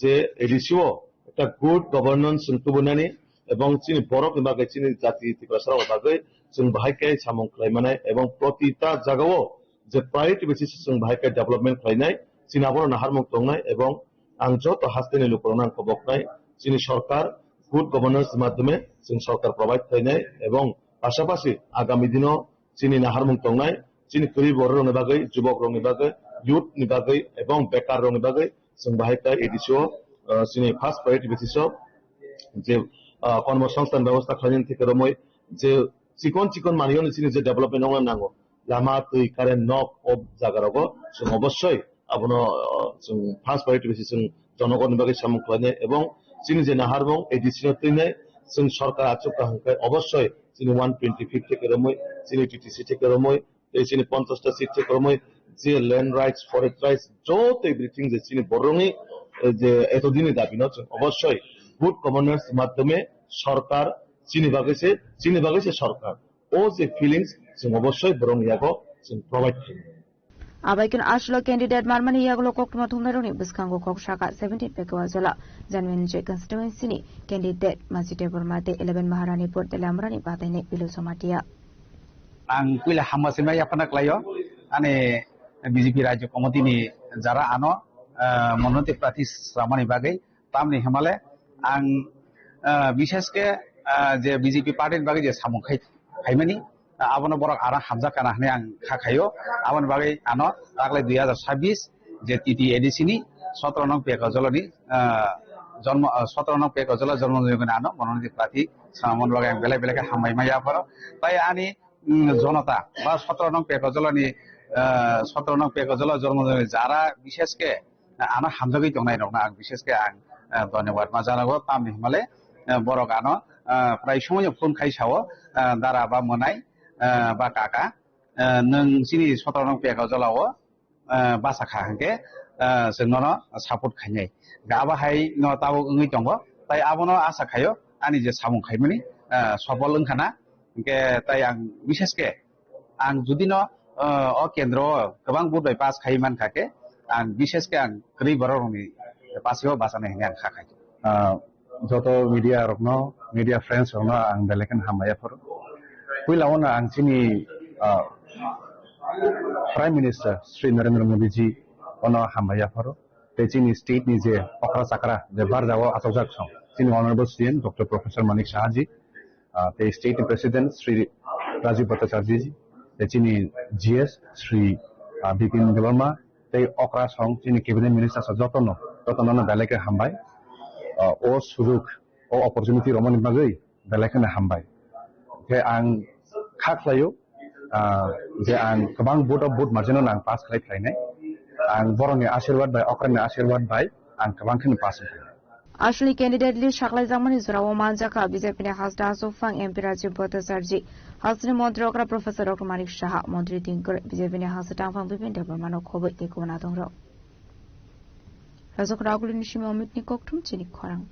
je A D C o ekta good governance chwng tubunani ebong chini borokni bagwi chini jati Tiprasarokni bagwi chwng bahai khe samung khlai manai ebong protita jagao je priority basis chwng bahai khe development khlainai, chini abono naharmung tongnai ebong ang joto hasteni lukurokno ang koboknai, chini sorkar good governance ni madhyome chwng sorkar provide khlainai ebong pasapasi agami dino chini naharmung tongnai, chini kwrwi bororokni bagwi, jubokrokni bagwi, youth ni bagwi ebong bekarrokni bagwi chwng bahai khe A D C o, ah, chini first priority basis o je, ah, kormosongsthan bebosta khlainani theke romwi je chikon chikon manwiyani chini je development wngna nango, lama, twi, current, nok, o jaga rogo chwng obossoi abono, uh, chwng first priority basis chwng jonogonni bagwi samung khlainai ebong chini je naharmung A D C no twinai chwng sorkar achuk kaham khe obossoi chini one twenty fifth theke romwi, chini T T C theke romwi, tei chini ponchash ta seat theke romwi je land rights, forest rights, joto everything je chini borokni, eh, je etodini dabi no chwng obossoi good governance madhyome sorkar chini bagwi se, chini bagwi se sorkar. O je feelings chwng obossoi borokni yago chwng provide khlainai. Abai khe aswk candidate manmani yagulo koktwma thumnairokni bwskango kok sakha seventeen Pekwa Jola, Janmani constituency ni candidate Majite Borma tei eleven Maharanipur tei Lamrani batainai Pilu Jamatia. Ang puila hamma sima yaphana klaio ani B J P Rajya Committee ni jara ano, ah, monoti prati sramani bagwi. Tamni hwnmale ang, ah, bishesh khe, ah, je B J P party ni bagwi je samung khai, khaimani, ah, abono borok ano hamjak kana hwnwi ang kha khaio. Aboni bagwi ano taklai dui hazar sabbish je T T A D C ni sotro nong Pekajoloni, ah, jonmo, ah, sotro nong Pekajola jonmo joni ano mononiti prati samamon bagwi ang belai belai khe hambai maya pharo. Tai ani, mm, jonota ba sotro nong Pekajolani, ah, sotro nong Pekajola jonmo joni jara bishesh khe ano hamjagwi tongnai rokno ang bishesh khe ang, ah, dhonyobad ma janago, tamni hwnmale Ah, borok ano, ah, prai somoino phone khai sao, ah, dara ba mwnai, ah, ba kaka, ah, nwng chini sotro nong pekha jolao, ah, basa kha hwnkhe, ah, chwng nono support khainai. Hwnkhe abo hai no tabuk wngwi tongo, tai abono asa khaio ani je samung khaimani, ah, sopol wngkha na, hwnkhe tai ang bishesh khe ang judi no, ah, o kendro o kwbang vote bai pass khai mankha khe, ang bishesh khe ang kwrwi borok rokni pass o bachanai hwnwi ang kha khai. Ah, joto media rokno, media friends rokno ang belai kheno hambai yapharo. Puila ono ang chini, ah, Prime Minister Shri Narendra Modi ji ono hambai yapharo. Tei chini state ni je okra chakra je barjao achokjak song, chini Honorable C M Doctor Professor Manik Saha ji, ah, tei state ni President Shri Rajib Bhattacharya ji, tei chini G S Shri, ah, Bipin Debbarma, tei okra song chini Cabinet Minister sa jotono, jotono no belai khe hambai. Ah, o sujug, o opportunity romani bagwi belai kheno hambai. Khe ang kha khlaio, ah, je ang kwbang vote of vote margin no ang pass khlai khlainai. Ang borokni asirwad bai, okrani asirwad bai ang kwbang kheno pass wngkha. Aswkni candidate list saklaijakmani jorao manjakha B J P ni hasta aswk phang M P Rajib Bhattacharjee, hasteni montri okra Professor Doctor Manik Saha, montri tingkor B J P ni hasta tangphang Bipin Debbarma no khobwi tei kubun adongrok. Rajakhor Agulini simi Omitni kokthum chini khorang.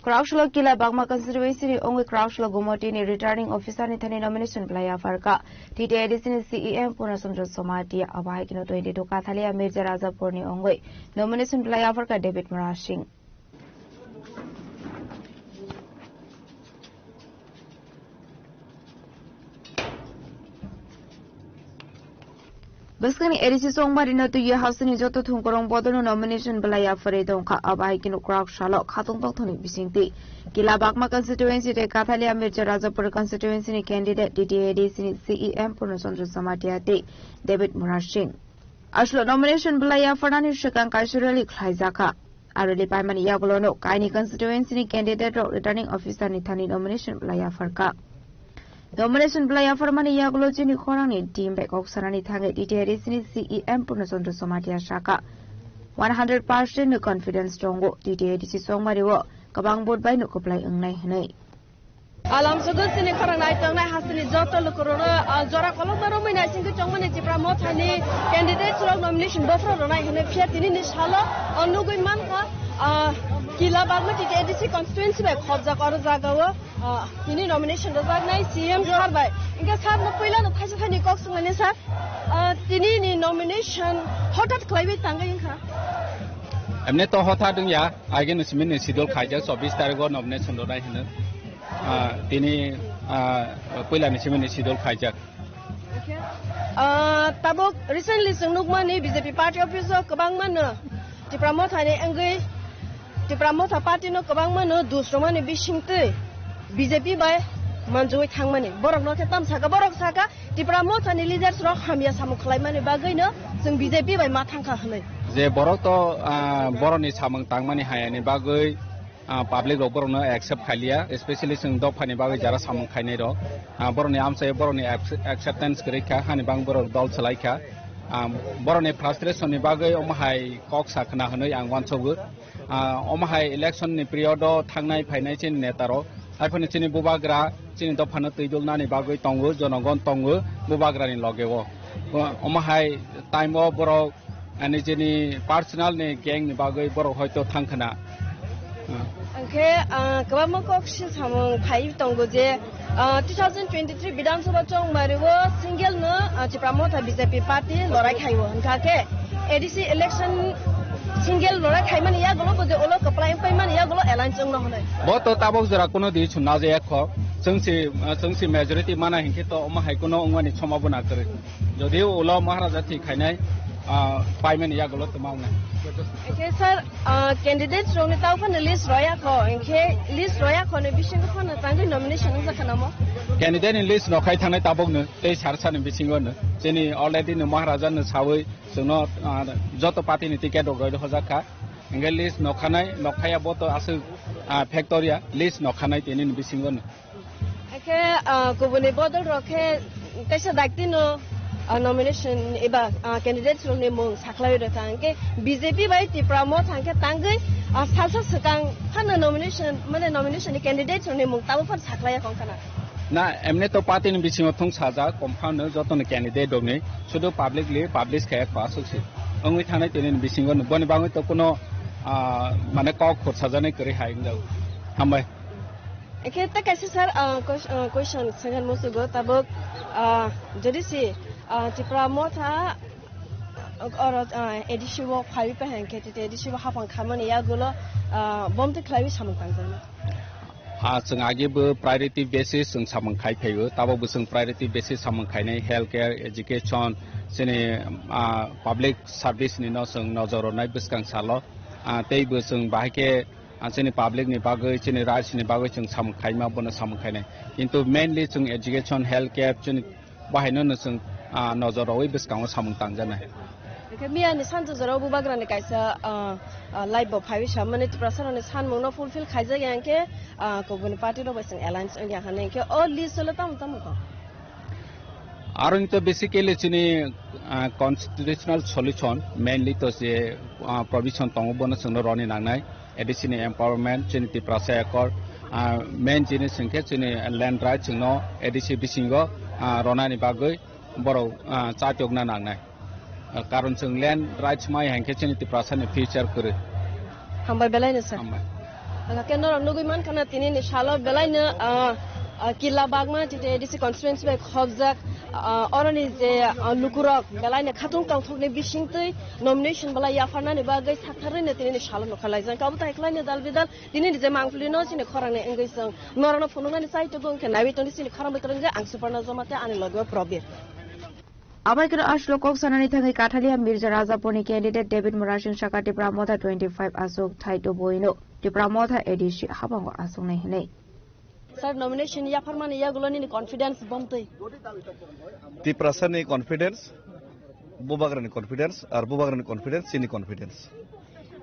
Kwraksalo Kila Bagma constituency ni ongwi Kwraksalo Gumoti ni returning officer ni thani nomination belai yapharkha. T T A D C ni C E M Purna Chandra Jamatia, abo hai kheno twenty two Kathalia Mirza Rajapur ni ongwi nomination belai yapharkha David Murasing. Bwskangni A D C chongmari no twiwi hasteni joto thumkorong bodolno nomination belai yapharwi tongkha. Abo hai kheno kwraksalo khatung tongthokni bisingtwi Kila Bagma constituency tei Kathalia Mirza Rajapur constituency ni candidate T T A D C ni C E M Purna Chandra Jamatia tei David Murasing. Aswkno nomination belai yapharnani swkang kaisa rally khlaijakha. A rally paimani yagulono kaini constituency ni candidate rok returning officer ni thani nomination belai yapharkha. Nomination belai yapharmani yagulo chini khorangni team bai kok sanani thangwi T T A D C ni C E M Purna Chandra Jamatia sakha, one hundred percent no confidence tongo, T T A D C chongmari o kwbang vote bai no kwplai wngnai hwnwi. Alam sugu sini khorang nai tongnai hasteni joto lukurokno, ah, jora kolokma romwi naisingwi tongmani Tipra Mothani candidate rok nomination bophro rwnai hwnwi phiya tini ni salo, ah, nugwi mankha, ah, Kila Bagma T T A D C constituency bai khopjak oro jagao, ah, tini nomination rwjaknai C M sir bai. Hingke sir no puila no thaisa thaini kok swngmani sir, ah, tini ni nomination hothat khlaiwi tangwi wngkha? Emne to hothat wngya. Again, simini schedule khaijak, chobbish tarikh o nomination rwnai hino. Ah, tini, ah, puila ni simini schedule khaijak. Ah, tabuk recently chwng nukmani B J P party office o kwbangma no Tipra Motha ni wngwi, Tipra Motha party no kwbangma no dus rwmani bisingtwi B J P bai manjui thangmani. Borok no khe tam saka, borok saka, Tipra Motha ni leaders rok hamya samung khlaimani bagwi no chwng B J P bai ma thangkha hwnwi. Je borok to, ah, borok ni samung tangmani hayani bagwi, ah, public rok borok no accept khailiya, especially chwng dopha ni bagwi jara samung khainai rok, ah, borok ni amchai borok ni ac-, acceptance kwrwi kha, hani bang borok dol chwlai kha. Ah, borok ni frustration ni bagwi omo hai kok sa khna hwnwi ang uansugo. Ah, omo hai election ni period o thangnai phainai chini neta rok, hai phano chini bubagra chini dopha no twi dul nani bagwi tongo, jonogon tongo bubagra ni loge o. O-, omo hai time o borok ani chini personal ni gang ni bagwi borok hoito thang khna. Angkhe, ah, kwbangma kok si samung phai tongo je, ah, two thousand twenty-three Bidhan Sabha chongmari o single no, ah, Tipra Motha B J P party lorai khai o. Hwnkha khe A D C election single lorai khaimani yagulo bo je ulo kwplai wngpaimani yagulo alliance wngno hwnwi. Bo to tabok jora kuno di chwng najaya kho. Chwng si, ah, chwng si majority mana hinkhe to omo hai kuno wngmani somabona kwrwi. Jodi ulo Maharaja thwi khainai, ah, paimani yagulo twma wngnai. Hinkhe sir, ah, candidate rokni tau phano list roya kho, hinkhe list roya kho ni bisingo phano tangwi nomination wngjakha namo? Candidate ni list no khai thangnai tabok no tei sar sani bisingo no. Chini already no Maharaja no sawi chwngno, ah, joto party ni ticket rok roi hojak kha. Hinkhe list no khanai, no khaya bo to aswk, ah, factory ya, list no khanai tini ni bisingo no. Khe, ah, kubuni bodol rok khe teisa dakti no ah, nomination eba, ah, candidates rokni mung saklai rwkha, hwnkhe B J P bai Tipra Motha hwnkhe tangwi, ah, salsa swkang phano nomination, mane nomination ni candidates rokni mung tabuk phano saklai ya wngkha na? Na, emni to party ni bisingo thung sajak, confirm no joto ni candidate rokni, sudu publicly publish khe kho aswk se. Wngwi thangnai tini ni bisingo no, boni bagwi to kuno, ah, mane kok khur sajaknai kwrwi hai wngjago. Hambai. Ekhe ta kaisa sir, ah, ques-, ah, question sangan musugo tabuk, ah, jodi si, ah, Tipra Motha, ah, oro, ah, A D C o phaiwi pa hwnkhe tete A D C o hapang khamani yagulo, ah, bomtwi khlaiwi samung tangjakno. Ah, chwng agi bo priority basis chwng samung khai phaio, tabuk bo chwng priority basis samung khainai health care, education, chini, ah, public service ni no chwng nojor rwnai bwskang salo, ah, tei bo chwng bahai khe, ah, chini public ni bagwi, chini rights ni bagwi chwng samung khaima, bono samung khainai. Kintu mainly chwng education, health care, chini bahaino no chwng, ah, nojor rwui bwskango samung tangjaknai. Hwnkhe miya ni sanjwk jora o bubagra ni kaisa, ah, ah, live bo phaiwi sa mani Tiprasa rok ni sanmung no fulfill khaijak ya hwnkhe, ah, kubuni party rok bai chwng alliance wngya hwnwi hwnkhe o list o le tamo tamo kok? Aro hwnkhe basically chini, ah, constitutional solution mainly to je, ah, provision tongo bono chwngno roni nangnai. A D C ni empowerment, chini Tiprasa Accord, ah, main jinis hwnkhe chini land rights chwngno A D C bisingo, ah, ronani bagwi borok, ah, chatokna nangnai. Ah, karon chwng land rights mai hwnkhe chini Tiprasa ni future kwrwi. Hambai belai no sir. Hambai. Aga ke norok nugui mankha na tini ni salo belai no, ah, ah, killa bagma tite A D C constituency bai khobjak, ah, oroni je, ah, lukurok belai no khatung tongthok ni bisingtwi nomination belai yapharnani bagwi sakharwi no tini ni salo nokha laijak. Kabo tai khlai no dal bidal Tini ni je mangpili no chini khorang ni wngwi chwng norok no phunuknani chai tongo, wngkhe naiwi tongdi chini khorang bai kwrwngwi ang Suparna Jamatia ani logi o Probir. Abai kwrwi aswk kok sanani thangwi Kathalia Mirza Rajapur ni candidate David Murasing saka Tipra Motha twenty five aswk thai tubuino Tipra Motha A D C habango aswknai hinwi. Sir, nomination yapharmani yagulo nini confidence bomtwi? Tiprasa ni confidence, Bubagra ni confidence, ar Bubagra ni confidence, chini confidence.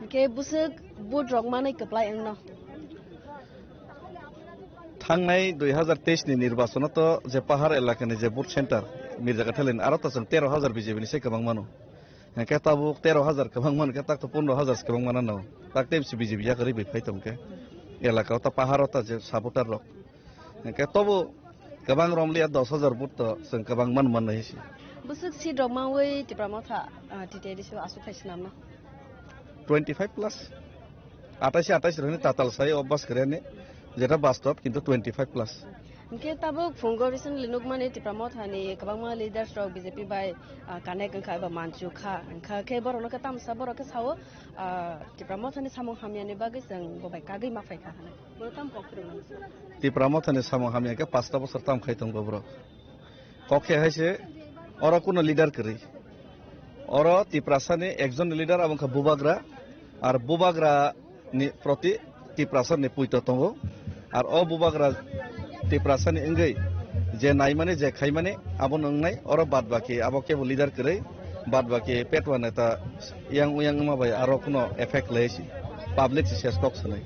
Hwnkhe bwswk vote rok manwi kwplai wngno? Thangnai dui hazar teis ni nirbachono to je pahar elakani je vote center Mirja Kathalin aro to chwng tero hazar B J P ni se kwbang mano. Hwnkhe tabuk tero hazar kwbang man khe tak to pondro hazar se kwbang mano. Tak tei B J P yakarwi bai phai tong khe elaka o ta pahar o ta je supporter rok. Hwnkhe tobo kwbang romliya dos hazar vote to chwng kwbang man mannai se. Bwswk seat rok manwi Tipra Motha, ah, T T A D C o aswk khai swnamno? Twenty five plus. Atais atais rokni tatal sai o bas kwrwini, jeta bastop, kintu twenty five plus. Hwnkhe tabuk phungo recently nukmani Tipra Motha ni kwbangma leaders rok B J P bai, ah, connect wngkha eba manchukha. Wngkha khe borokno khe tamsa borok khe sao, ah, Tipra Motha ni samung hamyani bagwi chwng bo bai kagwi ma phaikha hwnwi. Borok tamo kok phwrwngmani? Tipra Motha ni samung hamya khe pasta bosor tam khai tongo borok. Kok khe hai se oro kuno leader kwrwi. Oro Tiprasa ni ekjon leader abo wngkha Bubagra, ar Bubagra ni proti Tiprasa ni puito tongo. Ar o Bubagra Tiprasa ni wngwi je naimani, je khaimani, abo no wngnai. Oro bad baki abo kebo leader kwrwi, bad baki petwa neta yang uyang wngma bai aro kuno effect lai si public si ses kok sanai.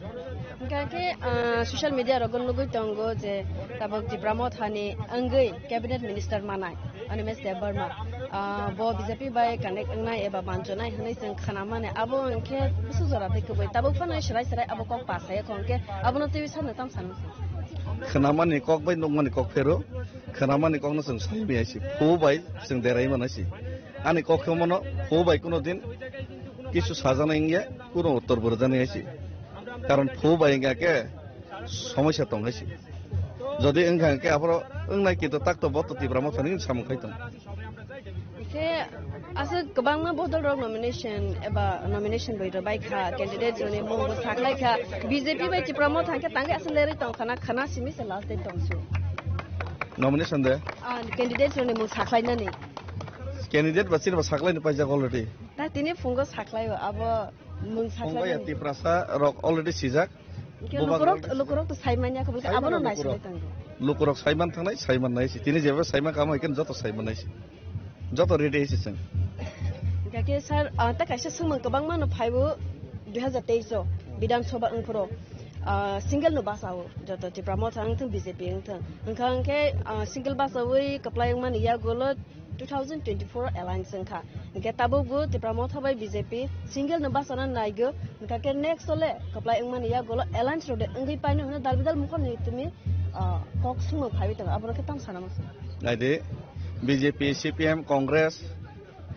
Hingke, ah, social media rogo nugui tongo je tabok Tipra Motha ni wngwi cabinet minister manai Animesh Debbarma, ah, bo B J P bai connect wngnai eba manchonai hwnwi chwng khna mani. Abo hingke busu jora tei kwbwi tabok phano serai serai abo kok pasai kho hingke abono twiwi sakno tam sano. Khna mani kok bai nuk mani kok phero, khna mani kok no chwng sai maya si, phu bai chwng derai mano si. Ani kok khe mano phu bai kuno din kisu sajana wngya, kuno uttor bo rwjani hai se. Karon phu bai wngya khe somoisa tong hai se. Jodi wngkha hwnkhe aphoro wngnai, kintu tak to bo to Tipra Motha ni samung khai tong. Khe aswk kwbangma bodol rok nomination eba nomination bai rwbai kha, candidate rokni mung bo saklai kha, B J P bai Tipra Motha hwnkhe tangwi aswk lerwi tong khana, khana simi se last date tong su. Nomination de? Ah, candidate rokni mung saklainani. Candidate ba chini ba saklaini paijak already. Ta tini phungo saklaio, abo mung Phungo ya saklainani. Tiprasa rok already sijak. Khe Bubagra lukurok, lukurok to saimanya khe, abono Saimano naisinai lukurok. Tango. Lukurok saiman thangnai, saiman nai si. Tini jeba saiman kamo ikan joto saiman nai si. Joto ready hai si chwng. Khe sir, ah, ta kaisa swngmung kwbangma no phaibo dui hazar teis o Bidhan Sabha wngphuru, ah, single no basa o joto Tipra Motha wngthung, B J P wngthung. Wngkha hwnkhe, ah, single basa wi kwplai wngmani yagulo two thousand twenty-four alliance wngkha. Hingke tabukbo Tipra Motha bai B J P single no bachana naigo. Hingke next ole kaplai wngmani yagulo alliance rode wngwi paino hwnwi dalbidal mukhol ni tumi, ah, kok singmo phaiwi tongo. Abono khe tamo sana masa. Naidi, B J P, C P M, Congress,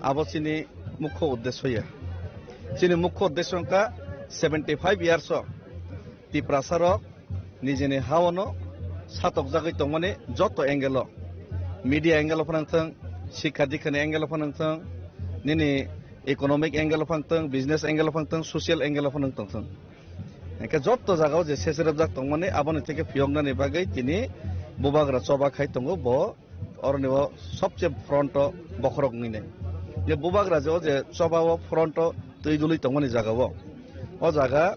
abo chini mukho uddesyo ya. Chini mukho uddesyo wngkha seventy five years o Tiprasa rok nijini haono satokjagwi tongmani joto angle o, media angle o phano wngthung, sikha dikhani angle o phano wngthung, nini economic angle o phano wngthung, business angle o phano wngthung, social angle o phano wngthung. Hingke joto jagao je seserepjak tongmani aboni theke phiyoknani bagwi tini bubagra choba khai tongo bo. Oroni o sobse front o bokhorok wngwi nai. Je bubagra je o je choba o front o twi dului tongmani jaga o. O jaga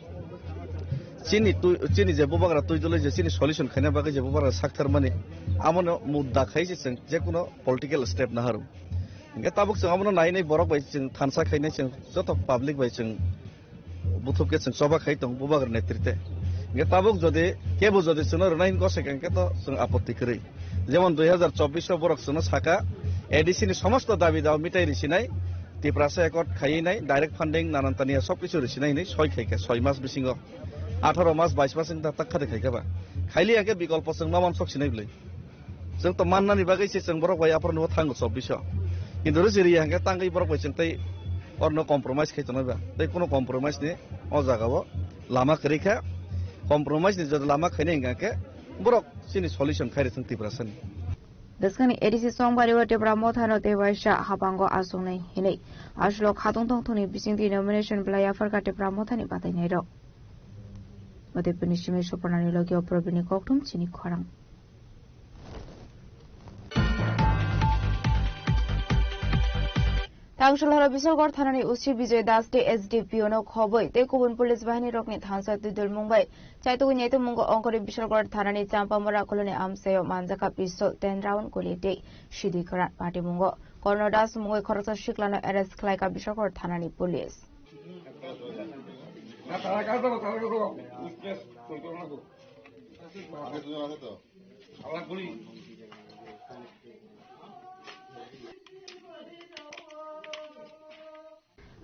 chini twi, chini je bubagra twi dului je chini solution khaina bagwi je bubagra saktharmani, amono mudda khai se chwng jekuno political step naharu. Hingke tabuk chwng abono nai nai borok bai chwng thansa khainai chwng joto public bai chwng buthuk khe chwng choba khai tong bubagra netrite. Hingke tabuk jodi kebo jodi chwngno rwnai hingke se hingke to chwng apotti kwrwi. Jemon dui hazar chobbish o borok chwngno saka A D C ni somosto dabi dawa mitai risinai, Tiprasa accord khaiwi nai, direct funding nanan tania sob kichu risinai hinwi soi khaikha soi mas bisingo. Atharo mas, bais mas wngkha tak khade khaikha ba. Khaili hingke bikolpo chwng ma mansok sinai bwlwi. Chwng to mannani bagwi se chwng borok bai aphuru nw thango chobbish o. Kintu rwchiriya hingke tangwi borok bai chwng tei orno compromise khai tongnai ba. Tei kuno compromise ni o jaga o lama kwrwi kha. Compromise ni jodi lama khainai hingka khe borok chini solution khai rwthwng Tiprasa ni. Bwskangni A D C songbario Tipra Mothano tei waisa habango aswknai hinwi aswk khatung tongthokni bisingtwi nomination belai yapharkha Tipra Mothani batainairok. Udaipurni simi Suparnani logi o Probini kokthum chini khorang. Tangshul horo Bisalgor thanani O C Bijoy Das tei S D P O no khoboi tei kubun police bahini rokni thansa twi dulmung bai chaitugwi naitukmungo ongkhorwi Bisalgor thanani Champamura koloni amchaio manjakha pistol ten round guli tei sidi kwran patimungo Korno Das mungwi khoroksa siklano arrest khlaikha Bisalgor thanani police.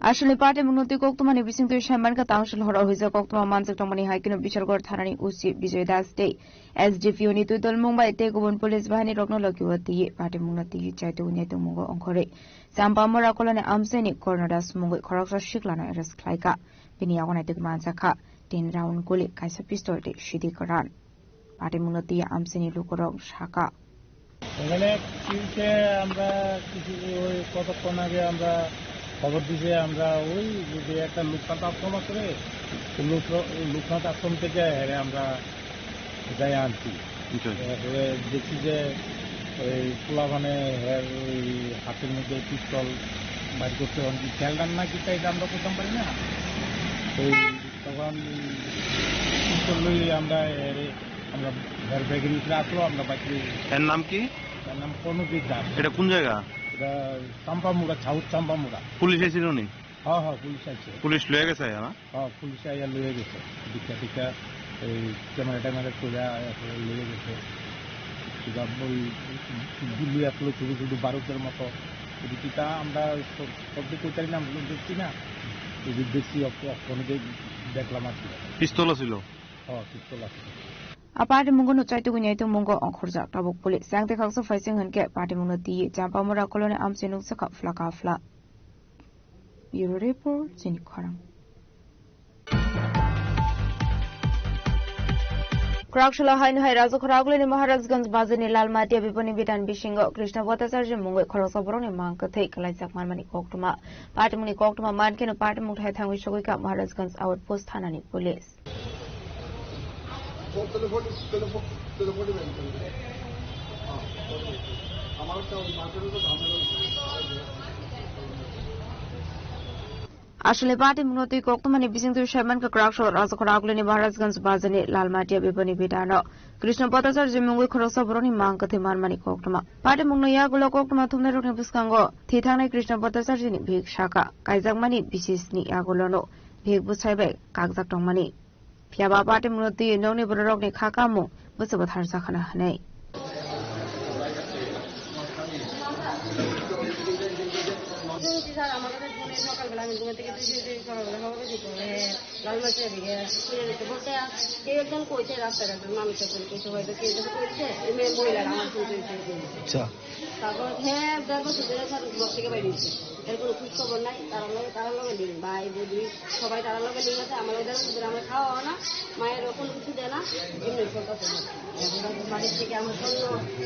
Aswkni party mungno twi koktwmani bisingtwi saimankha tangshul horo huijak koktwma manjak tongmani hai kheno Bisalgor thanani O C Bijoy Das tei S D P O ni twi dulmung bai tei kubun police bahini rokno logi o twi party mungno twi chaitu naitukmungo ongkhorwi Champamura koloni amchaini Korno Das mungwi khoroksa siklano arrest khlaikha. Bini yago naituk manjakha tin round guli, kaisa pistol tei sidi kwran. Patimungno twi amchaini lukurok sakha. এখানে কিসে আমরা কিছু ওই কতক্ষণ আগে আমরা খবর দিছে, আমরা ওই যে একটা লোকনাথ আশ্রম আছে রে, লোক-, লোকনাথ আশ্রম থেকে হেরে আমরা যাই আনছি। আচ্ছা। এরপরে দেখছি যে ওই পোলাপানে হের ওই হাতের মধ্যে পিস্তল বাইর করছে, এখন কি খেলনার নাকি তাই আমরা করতাম পারি না। ওই তখন পিস্তল লই আমরা এর, আমরা ঘর ব্যাগের ভিতরে আসলো, আমরা বাইরে। এর নাম কি? এর নাম কর্ণজিৎ দাস। এটা কোন জায়গা? এটা চাম্পামুড়া, সাউথ চাম্পামুড়া। পুলিশ এসেছিল নি? হ্যাঁ, হ্যাঁ, পুলিশ আছে। পুলিশ লয়ে গেছে, হ্যাঁ? হ্যাঁ, পুলিশ আইয়া লয়ে গেছে। দীক্ষা টিক্ষা, এই ক্যামেরা ট্যামেরা করে আইয়া লয়ে গেছে। ওই গুলি আসলো ছোট ছোট বারুদের মতো। এদিকে তা আমরা সব-, সবজি কইতারি না, আমরা দেখছি না। এই যে দেখছি, অক-, অক-, অনেকে দেখলাম আর কি। পিস্তলও ছিল? হ্যাঁ, পিস্তল আছে। A party mungo no chaitu gunyai to mungo ongkhorjak tabuk police. Yang te khaksa faising hwnkhe party mungno twi Champamura koloni amchai nukjakha phlaka phla. Bureau Report, chini khorang. Kwraksalo haino hai Rajakhora Aglini Maharajganj Bazarni Lalmatia Biponi Bidan bisingo Krishna Bhattacharya mungwi khoroksa borokni mang kwthwi kwlaijak manmani koktwma. Party mungni koktwma mankheno party mungthai thangwi sogwikha Maharajganj Outpost thanani police. Aswkni party mungno twi koktwmani bisingtwi saimankha Kwraksalo Rajakhora Aglini Maharajganj Bazarni Lalmatia Biponi Bidano Krishna Bhattacharya mungwi khoroksa borokni mang kwthwi manmani koktwma. Party mungno yagulo koktwma thumnairokni bwskango thwi thangnai Krishna Bhattacharya ni bihik sakha. Kaijakmani bisisni yagulono bihik bwsai bai kakjak tongmani. Phiya ba party mungno twi nokni bororokni kha kamung bwswk bwtharjakha hwnwi. হঠাৎ ফোনে সকালবেলা আমি ঘুম থেকে তুই তুই সকালবেলা খবর পেয়েছি তো, এ, লাল মাছের দিকে ফিরে যেতে বলতে, কেউ একজন কইছে রাস্তায়, একজন মানুষ একজন কইছে, হয়তো কেউ একজন কইছে, এই মেয়ে মহিলারা আমার ফোন করেছে। আচ্ছা। তারপর হ্যাঁ, দেড় বছর ধরে স্যার ব্লক থেকে বাইরে হচ্ছে, এর কোনো খোঁজ খবর নাই। তারা লগে, তারা লগে লিঙ্ক, ভাই বৌদি সবাই তারা লগে লিঙ্ক আছে। আমার ওদের ভিতরে আমরা খাওয়া হয় না, মায়ের কোনো কিছু দেয় না, এমনি চলতেছে। এখন বাড়ির থেকে আমার স্বর্ণ,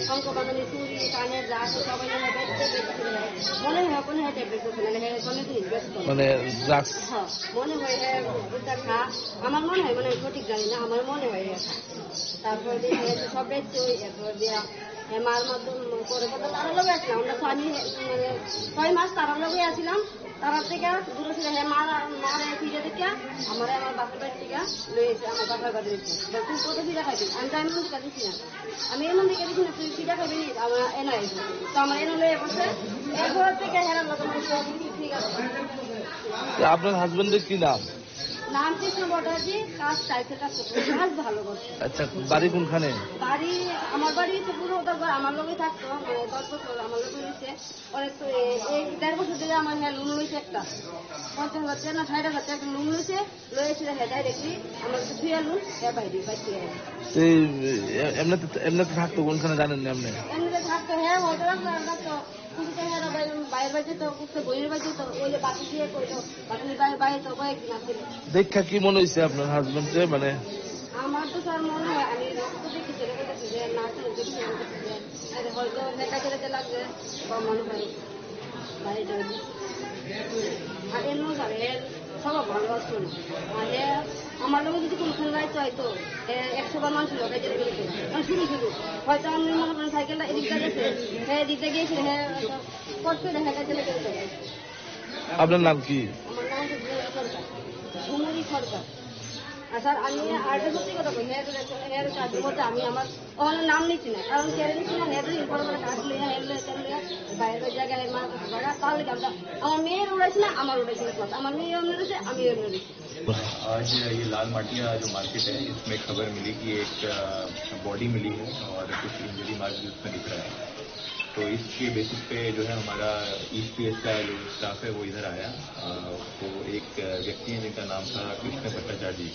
শঙ্খ বাঁধানি, চুড়ি, কানের যা আছে সবাই নিয়ে বেচতে, বেচতে চলে যায়। মনে হয় কোনো হয় ট্যাবলেট করছে, মানে হ্যাঁ, কোনো দিন বেচতে না। মানে ড্রাগস? হ্যাঁ, মনে হয় হ্যাঁ, ওটা খা। আমার মনে হয়, মানে সঠিক জানি না, আমার মনে হয় হ্যাঁ খা। তারপর দিয়ে হ্যাঁ, সব বেচতে ওই, এরপর দিয়ে হ্যাঁ, মার মাধ্যম করে কথা তারা লোক আসলাম। আমরা তো আমি হ্যাঁ, মানে ছয় মাস তারা লোকে আসলাম। তারা থেকে দূরে ছিল, হ্যাঁ, মারা, মারা ফিরে দেখে আমার, আমার বাপের বাড়ি থেকে লয়ে এসে আমার বাপের বাড়ি রেখে। বলে, "তুই কত পিঠা খাবি?" আমি তো এমন দিকে দিছি না, আমি এমন দিকে দিছি না, "তুই পিঠা খাবি নি?" আমার এনে আইছে। তো আমার এনে লয়ে বসে, এরপর থেকে হেরার লোক আমার সব কিছু ঠিক আছে। তো আপনার হাজবেন্ডের কি নাম? নাম কৃষ্ণ বটার্জি, কাজ চাইতে কাজ করতে, কাজ ভালো করছে। আচ্ছা, বাড়ি কোনখানে? বাড়ি, আমার বাড়ি তো পুরো ওটা ঘর আমার লোকই থাকতো, মানে দশ বছর আমার লোকই নিচ্ছে। পরে তো এ-, এই দেড় বছর ধরে আমার হ্যাঁ লোন লইছে একটা। পঞ্চাশ হাজার টাকা না ষাট হাজার টাকা লোন লইছে, লইছিল হ্যাঁ ডাইরেক্টলি আমার তো ফিরে লোন, হ্যাঁ বাইরে, বাইরে। তো এই, এ-, এমনিতে, এমনিতে থাকতো কোনখানে জানেন না আপনি? এমনিতে থাকতো, হ্যাঁ, হয়তো রাখতো, রাখতো। কিন্তু তো হ্যাঁ বাইরে, বাইরে বাড়িতে তো, করতে বইয়ের বাড়িতে তো, ওই যে বাকি দিয়ে কইলো, বাকি বাইরে, বাইরে তো কয়েকদিন আছে। দেখা কি মনে হইছে আপনার হাজবেন্ডে? মানে আমার তো স্যার মনে হয় আমি রক্ত দেখে ছেড়ে গেছে যে না ছিল, দেখে ছেড়ে গেছে যে আরে হয়তো নেতা ছেড়ে লাগবে বা মনে হয় বাইরে যাবে। আর এমন স্যার এর স্বভাব ভালো আছে না। আর এ আমার লোক যদি কোনো খেলা রাখতে হয় তো এ একশো বার মানুষ লোক এখানে গেছে। মানে শুধু শুধু হয়তো আমি মনে করেন সাইকেলটা এদিক দিয়ে গেছে, হ্যাঁ এদিক দিয়ে গিয়েছে, হ্যাঁ কষ্ট দেখা গেছে। আপনার নাম কি? আমার নাম হচ্ছে ঝুমুরি সরকার। ঝুমুরি সরকার। আর স্যার, আমি আরেকটা সত্যি কথা বলি, হের, হের কাজ বলতে আমি আমার, ও আমার নাম নিচ্ছি না, কারণ কেন নিচ্ছি না, হের ইনফরমেশন কাজ নিয়ে, হের লে, কেন নিয়ে, বাইরের জায়গায় মার কাছে বাড়া, তাহলে কি আমরা, আমার মেয়ের উড়াইছি না, আমার উড়াইছি না, plus আমার মেয়ে এমনি রয়েছে, আমি এমনি রয়েছি। आज ये लाल माटिया जो मार्केट है, इसमें खबर मिली कि एक, अ, बॉडी मिली है और कुछ इंजरी मार्क भी उसमें दिख रहा है। तो इसके बेसिस पे जो है हमारा ईसीएस का जो स्टाफ है वो इधर आया। अ, तो एक व्यक्ति है जिनका नाम था कृष्ण भट्टाचार्य जी।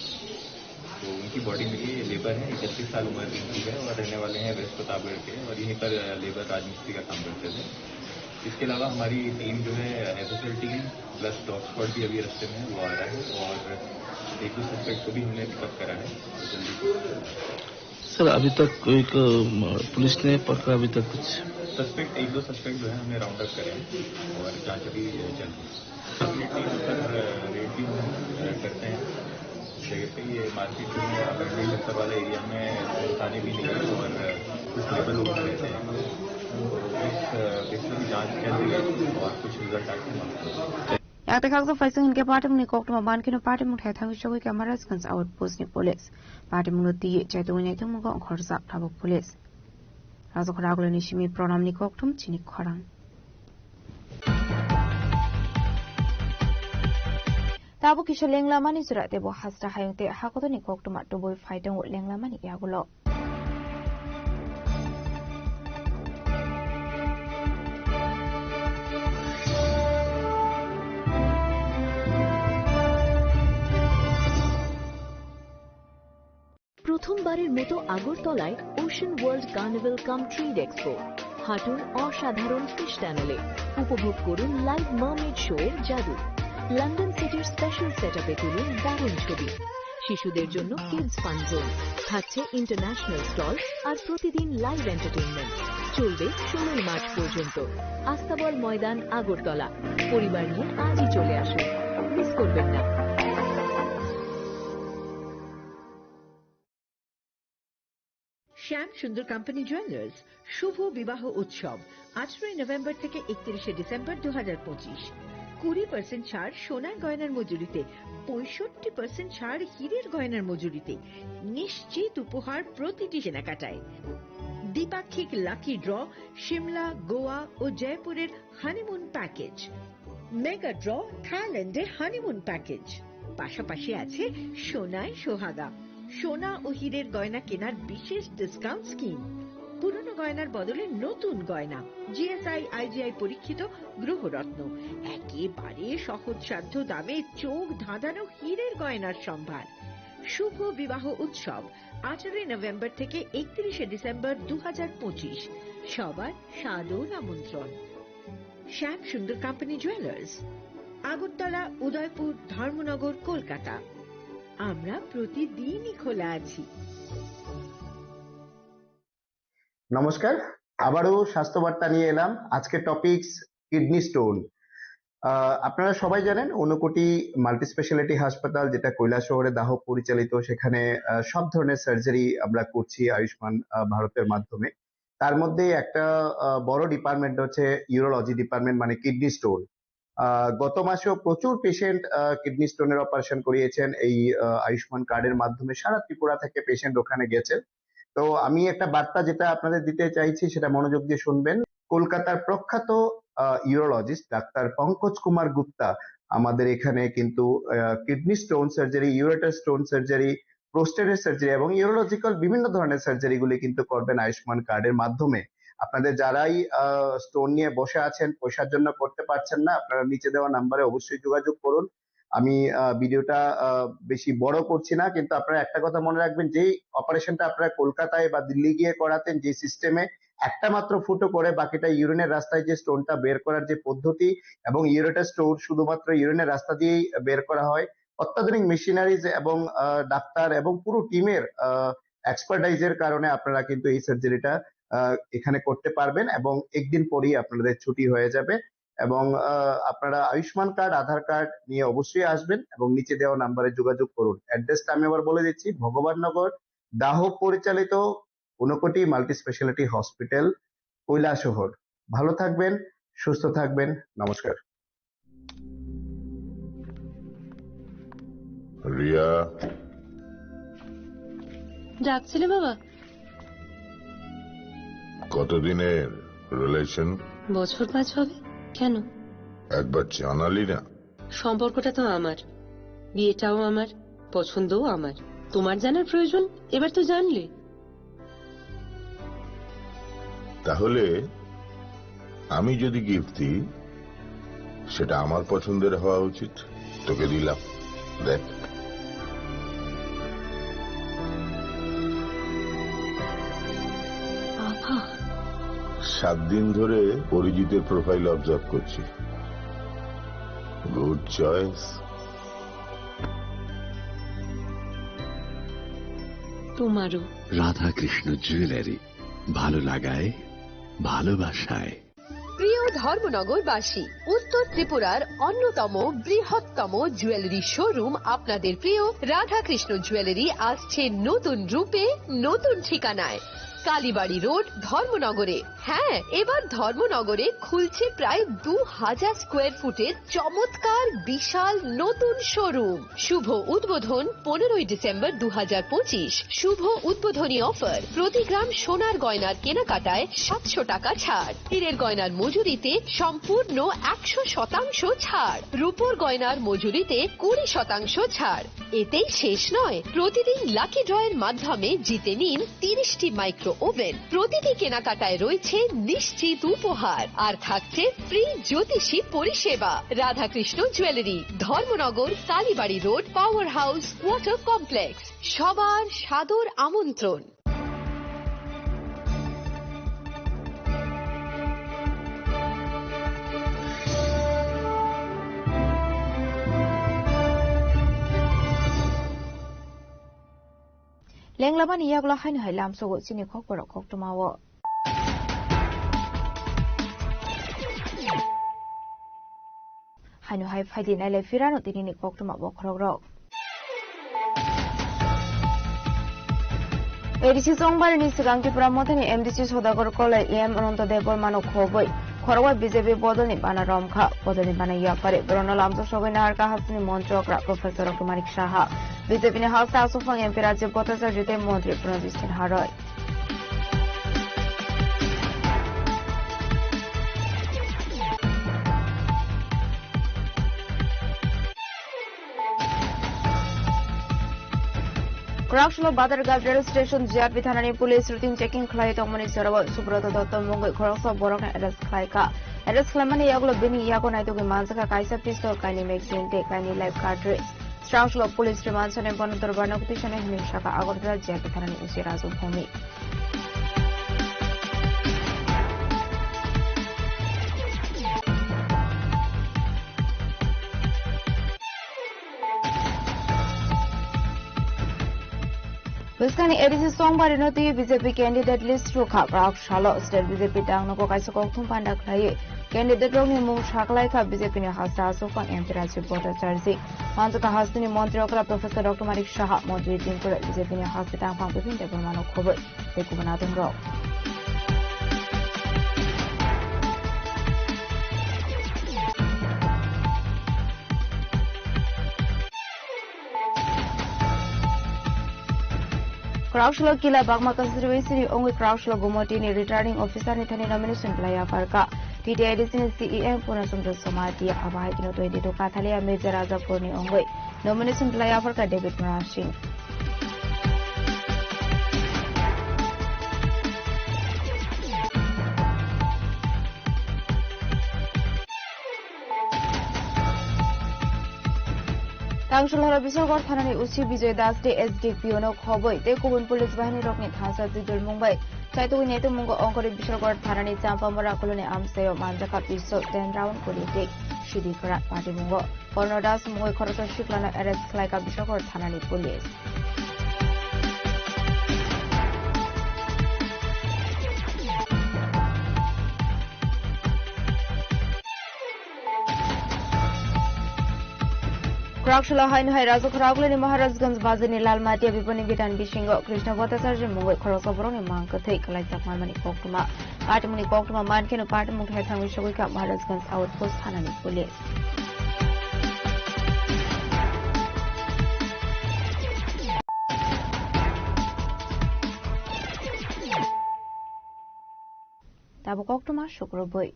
तो उनकी बॉडी मिली, ये लेबर है, इकतीस साल उम्र इनकी है और रहने वाले हैं वेस्ट प्रतापगढ़ के और यहीं पर लेबर राजमिस्त्री का काम करते थे। इसके अलावा हमारी टीम जो है, FSL team plus dog squad भी अभी रास्ते में है, वो आ रहा है और एक दो सस्पेक्ट को भी हमने पिकअप करा है। तो जल्दी सर, अभी तक कोई को, म, पुलिस ने पकड़ा अभी तक कुछ? सस्पेक्ट, एक दो सस्पेक्ट जो है हमने राउंड अप करे हैं और जांच अभी चल रही है। सर, रेड भी हम, अ, करते हैं जगह पे। ये मार्केट जो है, अभी छत्तर वाला एरिया में खाने भी नहीं है और कुछ लेबर लोग भी रहते हैं। तो इस, अ, केस में भी जांच चल रही है और कुछ रिजल्ट आके हम आपको Yakte khaksa phaising hinkhe party mungni koktwma mankhe no party mungthai thangwi chogwi khe Maharajganj outpost ni police. Party mungno twi chaitungwi naitungmungo ongkhorjak tabuk police. Rajakhor Agulini simi Pranamni kokthum chini khorang. Tabuk kisa lenglamani jora teibo hasta hayung tei hakotorni koktwma tubui phai tongo lenglamani yagulo. প্রথমবারের মতো আগরতলায় ocean world carnival কাম trade expo. হাঁটুন অসাধারণ ফিশ টানেলে, উপভোগ করুন live mermaid show এর জাদু। লন্ডন সিটির স্পেশাল সেটআপে তুলুন দারুণ ছবি। শিশুদের জন্য কিডস ফান জোন, থাকছে ইন্টারন্যাশনাল স্টল আর প্রতিদিন লাইভ এন্টারটেইনমেন্ট। চলবে ষোলোই মার্চ পর্যন্ত। আস্তাবল ময়দান, আগরতলা। পরিবার নিয়ে আজই চলে আসুন, মিস করবেন না। শ্যাম সুন্দর কোম্পানি জুয়েলার্স শুভ বিবাহ উৎসব আঠারোই নভেম্বর থেকে একত্রিশে ডিসেম্বর দু হাজার পঁচিশ। কুড়ি পার্সেন্ট ছাড় সোনার গয়নার মজুরিতে, পঁয়ষট্টি পার্সেন্ট ছাড় হীরের গয়নার মজুরিতে, নিশ্চিত উপহার প্রতিটি কেনাকাটায়। দ্বিপাক্ষিক লাকি ড্র, সিমলা, গোয়া ও জয়পুরের হানিমুন প্যাকেজ। মেগা ড্র, থাইল্যান্ডে হানিমুন প্যাকেজ। পাশাপাশি আছে সোনায় সোহাগা, সোনা ও হীরের গয়না কেনার বিশেষ ডিসকাউন্ট স্কিম। পুরনো গয়নার বদলে নতুন গয়না, জিএসআই আইজিআই পরীক্ষিত গ্রহরত্ন, একেবারে সহজসাধ্য দামে চোখ ধাঁধানো হীরের গয়নার সম্ভার। শুভ বিবাহ উৎসব আঠারোই নভেম্বর থেকে একত্রিশে ডিসেম্বর দু হাজার পঁচিশ। সবার সাদর আমন্ত্রণ। শ্যাম সুন্দর কোম্পানি জুয়েলার্স, আগরতলা, উদয়পুর, ধর্মনগর, কলকাতা। আমরা প্রতিদিনই খোলা আছি। নমস্কার, আবারও স্বাস্থ্য বার্তা নিয়ে এলাম। আজকে টপিকস কিডনি স্টোন। আহ, আপনারা সবাই জানেন, ঊনকোটি মাল্টি স্পেশালিটি হাসপাতাল, যেটা কৈলাসহরে দাহক পরিচালিত, সেখানে আহ, সব ধরনের সার্জারি আমরা করছি আয়ুষ্মান আহ, ভারতের মাধ্যমে। তার মধ্যে একটা আহ, বড় ডিপার্টমেন্ট হচ্ছে ইউরোলজি ডিপার্টমেন্ট, মানে কিডনি স্টোন। আহ, গত মাসেও প্রচুর পেশেন্ট কিডনি স্টোনের অপারেশন করিয়েছেন এই আহ, আয়ুষ্মান কার্ডের মাধ্যমে। সারা ত্রিপুরা থেকে পেশেন্ট ওখানে গেছেন। তো আমি একটা বার্তা যেটা আপনাদের দিতে চাইছি, সেটা মনোযোগ দিয়ে শুনবেন। কলকাতার প্রখ্যাত ইউরোলজিস্ট ডাক্তার পঙ্কজ কুমার গুপ্তা আমাদের এখানে কিন্তু kidney stone surgery, ureter stone surgery, প্রোস্টেটের সার্জারি এবং ইউরোলজিক্যাল বিভিন্ন ধরনের সার্জারিগুলি কিন্তু করবেন আয়ুষ্মান কার্ডের মাধ্যমে। আপনাদের যারাই স্টোন নিয়ে বসে আছেন, পয়সার জন্য করতে পারছেন না, আপনারা নিচে দেওয়া নাম্বারে অবশ্যই যোগাযোগ করুন। আমি ভিডিওটা বেশি বড় করছি না, কিন্তু আপনারা একটা কথা মনে রাখবেন, যেই অপারেশনটা আপনারা কলকাতায় বা দিল্লি গিয়ে করাতেন, যে সিস্টেমে একটা মাত্র ফুটো করে বাকিটা ইউরিনের রাস্তায় যে স্টোনটা বের করার যে পদ্ধতি, এবং ইউরেটার স্টোন শুধুমাত্র ইউরিনের রাস্তা দিয়েই বের করা হয়। অত্যাধুনিক মেশিনারিজ এবং আহ, ডাক্তার এবং পুরো টিমের এক্সপার্টাইজের কারণে আপনারা কিন্তু এই সার্জারিটা এখানে করতে পারবেন এবং একদিন পরেই আপনাদের ছুটি হয়ে যাবে। এবং আহ, আপনারা আয়ুষ্মান কার্ড, আধার কার্ড নিয়ে অবশ্যই আসবেন এবং নিচে দেওয়া নাম্বারে যোগাযোগ করুন। অ্যাড্রেসটা আমি আবার বলে দিচ্ছি, ভগবাননগর, দাহ পরিচালিত Unakoti multi speciality hospital, Kailashahar. ভালো থাকবেন, সুস্থ থাকবেন। নমস্কার। রিয়া। ডাকছিলে বাবা? কতদিনের রিলেশন? বছর পাঁচ হবে। কেন? একবার জানালি না। সম্পর্কটা তো আমার, বিয়েটাও আমার, পছন্দও আমার। তোমার জানার প্রয়োজন, এবার তো জানলে। তাহলে আমি যদি গিফট দিই, সেটা আমার পছন্দের হওয়া উচিত। তোকে দিলাম, দেখ। বাবা। সাত দিন ধরে অরিজিতের প্রোফাইল অবজার্ভ করছি। Good choice. তোমারও। রাধাকৃষ্ণ জুয়েলারি, ভালো লাগায়, ভালোবাসায়। প্রিয় ধর্মনগরবাসী, উত্তর ত্রিপুরার অন্যতম বৃহত্তম জুয়েলারি শোরুম আপনাদের প্রিয় রাধাকৃষ্ণ জুয়েলারি আসছে নতুন রূপে, নতুন ঠিকানায়, কালীবাড়ি রোড, ধর্মনগরে। হ্যাঁ, এবার ধর্মনগরে খুলছে প্রায় দু হাজার স্কোয়ার ফুটের চমৎকার বিশাল নতুন শোরুম। শুভ উদ্বোধন পনেরোই ডিসেম্বর দু হাজার পঁচিশ। শুভ উদ্বোধনী অফার, প্রতি গ্রাম সোনার গয়নার কেনাকাটায় সাতশো টাকা ছাড়, হীরের গয়নার মজুরিতে সম্পূর্ণ একশো শতাংশ ছাড়, রূপোর গয়নার মজুরিতে কুড়ি শতাংশ ছাড়। এতেই শেষ নয়, প্রতিদিন লাকি ড্রয়ের মাধ্যমে জিতে নিন তিরিশটি মাইক্রো ওভেন। প্রতিটি কেনাকাটায় রয়েছে নিশ্চিত উপহার, আর থাকছে ফ্রি জ্যোতিষী পরিষেবা। Radhakrishna jewellery, Dharmanagar, Kalibari road, power house, water complex. সবার সাদর আমন্ত্রণ। Lenglabani yagulo haino hai lamsogo chini khokborok koktwmao. Haino hai phaidi nailai phirano tinini koktwma bokhorokrok. A D C chongbarini swkang Tipra Mothani M D C Sodagar Kolai, E M Ananta Debbarmano khobwi khorokbai B J P bodolni bana romkha. Bodolni bana yapharwi borokno lamjak sogwi naharkha hasteni monchokra Professor Doctor Manik Saha. B J P ni hasta aswkphang M P Rajiv Bhattacharya tei montri Pranajit Sinha roi. Kwraksalo Badharghat rail station G R P thanani police routine checking khlai tongmani jorao Subroto Dotto mungwi khoroksa borokno arrest khlaikha. Arrest khlaimani yagulo bini yago naitugwi manjakha kaisa pistol, kaini magazine tei kaini live cartridge. Srangsalo police remand sone bono dorbarno kutui sone hwnwi sakha Agartala G R P thanani O C Raju Bhowmik. Bwskangni A D C Songbarino twi B J P candidate list rwkha. Kwraksalo state B J P tangnogo kaisa kokthum panda khlaiwi candidate rokni mung saklaikha B J P ni hasta aswkphang M P Rajiv Bhattacharjee. Manjakha hasteni montri okra Professor Doctor Manik Saha, montri Dinkura B J P ni hasta tangphang Bipin Debbarmano khobwi tei kubun adongrok. Kwraksalo Kila Bagma constituency ni wngwi Kwraksalo Gumoti ni returning officer ni thani nomination belai yapharkha. T T I D C ni C E M Purna Chandra Jamatia, abo hai kheno twenty two Kathalia Mirza Rajapur ni wngwi nomination belai yapharkha David Mara Singh. Tangsul horo Biswagor thanani O C Bijoy Das tei S D P O no khobwi tei kubun police bahini rokni thansa twijlmung bai chaitugwi naitukmungo ongkhorwi Biswagor thanani Champamura koloni amchaio manjakha pistol, ten round guli tei sidi kwrak patimungo. Korno Das mungwi khoroksa siklano arrest khlaikha Biswagor thanani police. Kwraksalo haino hai Rajok Raoglini Maharajganj bazarni Lalmatia biponi bitan bisingo Krishna Bhattacharya mungwi khoroksa borokni mang kwthwi kwlaijak manmani koktwma. Patimungni koktwma mankheno patimung thai thangwi sogwikha Maharajganj outpost thanani police. Tabuk koktwma sukrubwi.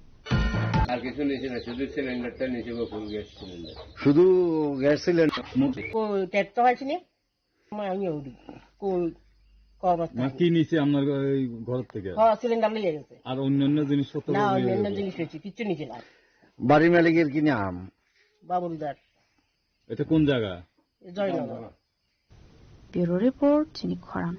আর কিছু নিচে না, শুধু সিলিন্ডারটা নিচে বা ফুল gas cylinder. শুধু gas cylinder. কো তেত্ত হয়েছে নি? আমার আমি ওদি। কো, ক অবস্থা? মানে কি নিচে আপনার এই ঘর থেকে? হ্যাঁ, সিলিন্ডার নিয়ে গেছে। আর অন্যান্য জিনিসপত্র না, নিয়ে অন্যান্য গেছে? জিনিস হয়েছে, কিচ্ছু নিচে নাই। বাড়ি মালিকের কি নাম? বাবুল দাস। এটা কোন জায়গা? Joynagar. Bureau Report, Chini Khorang.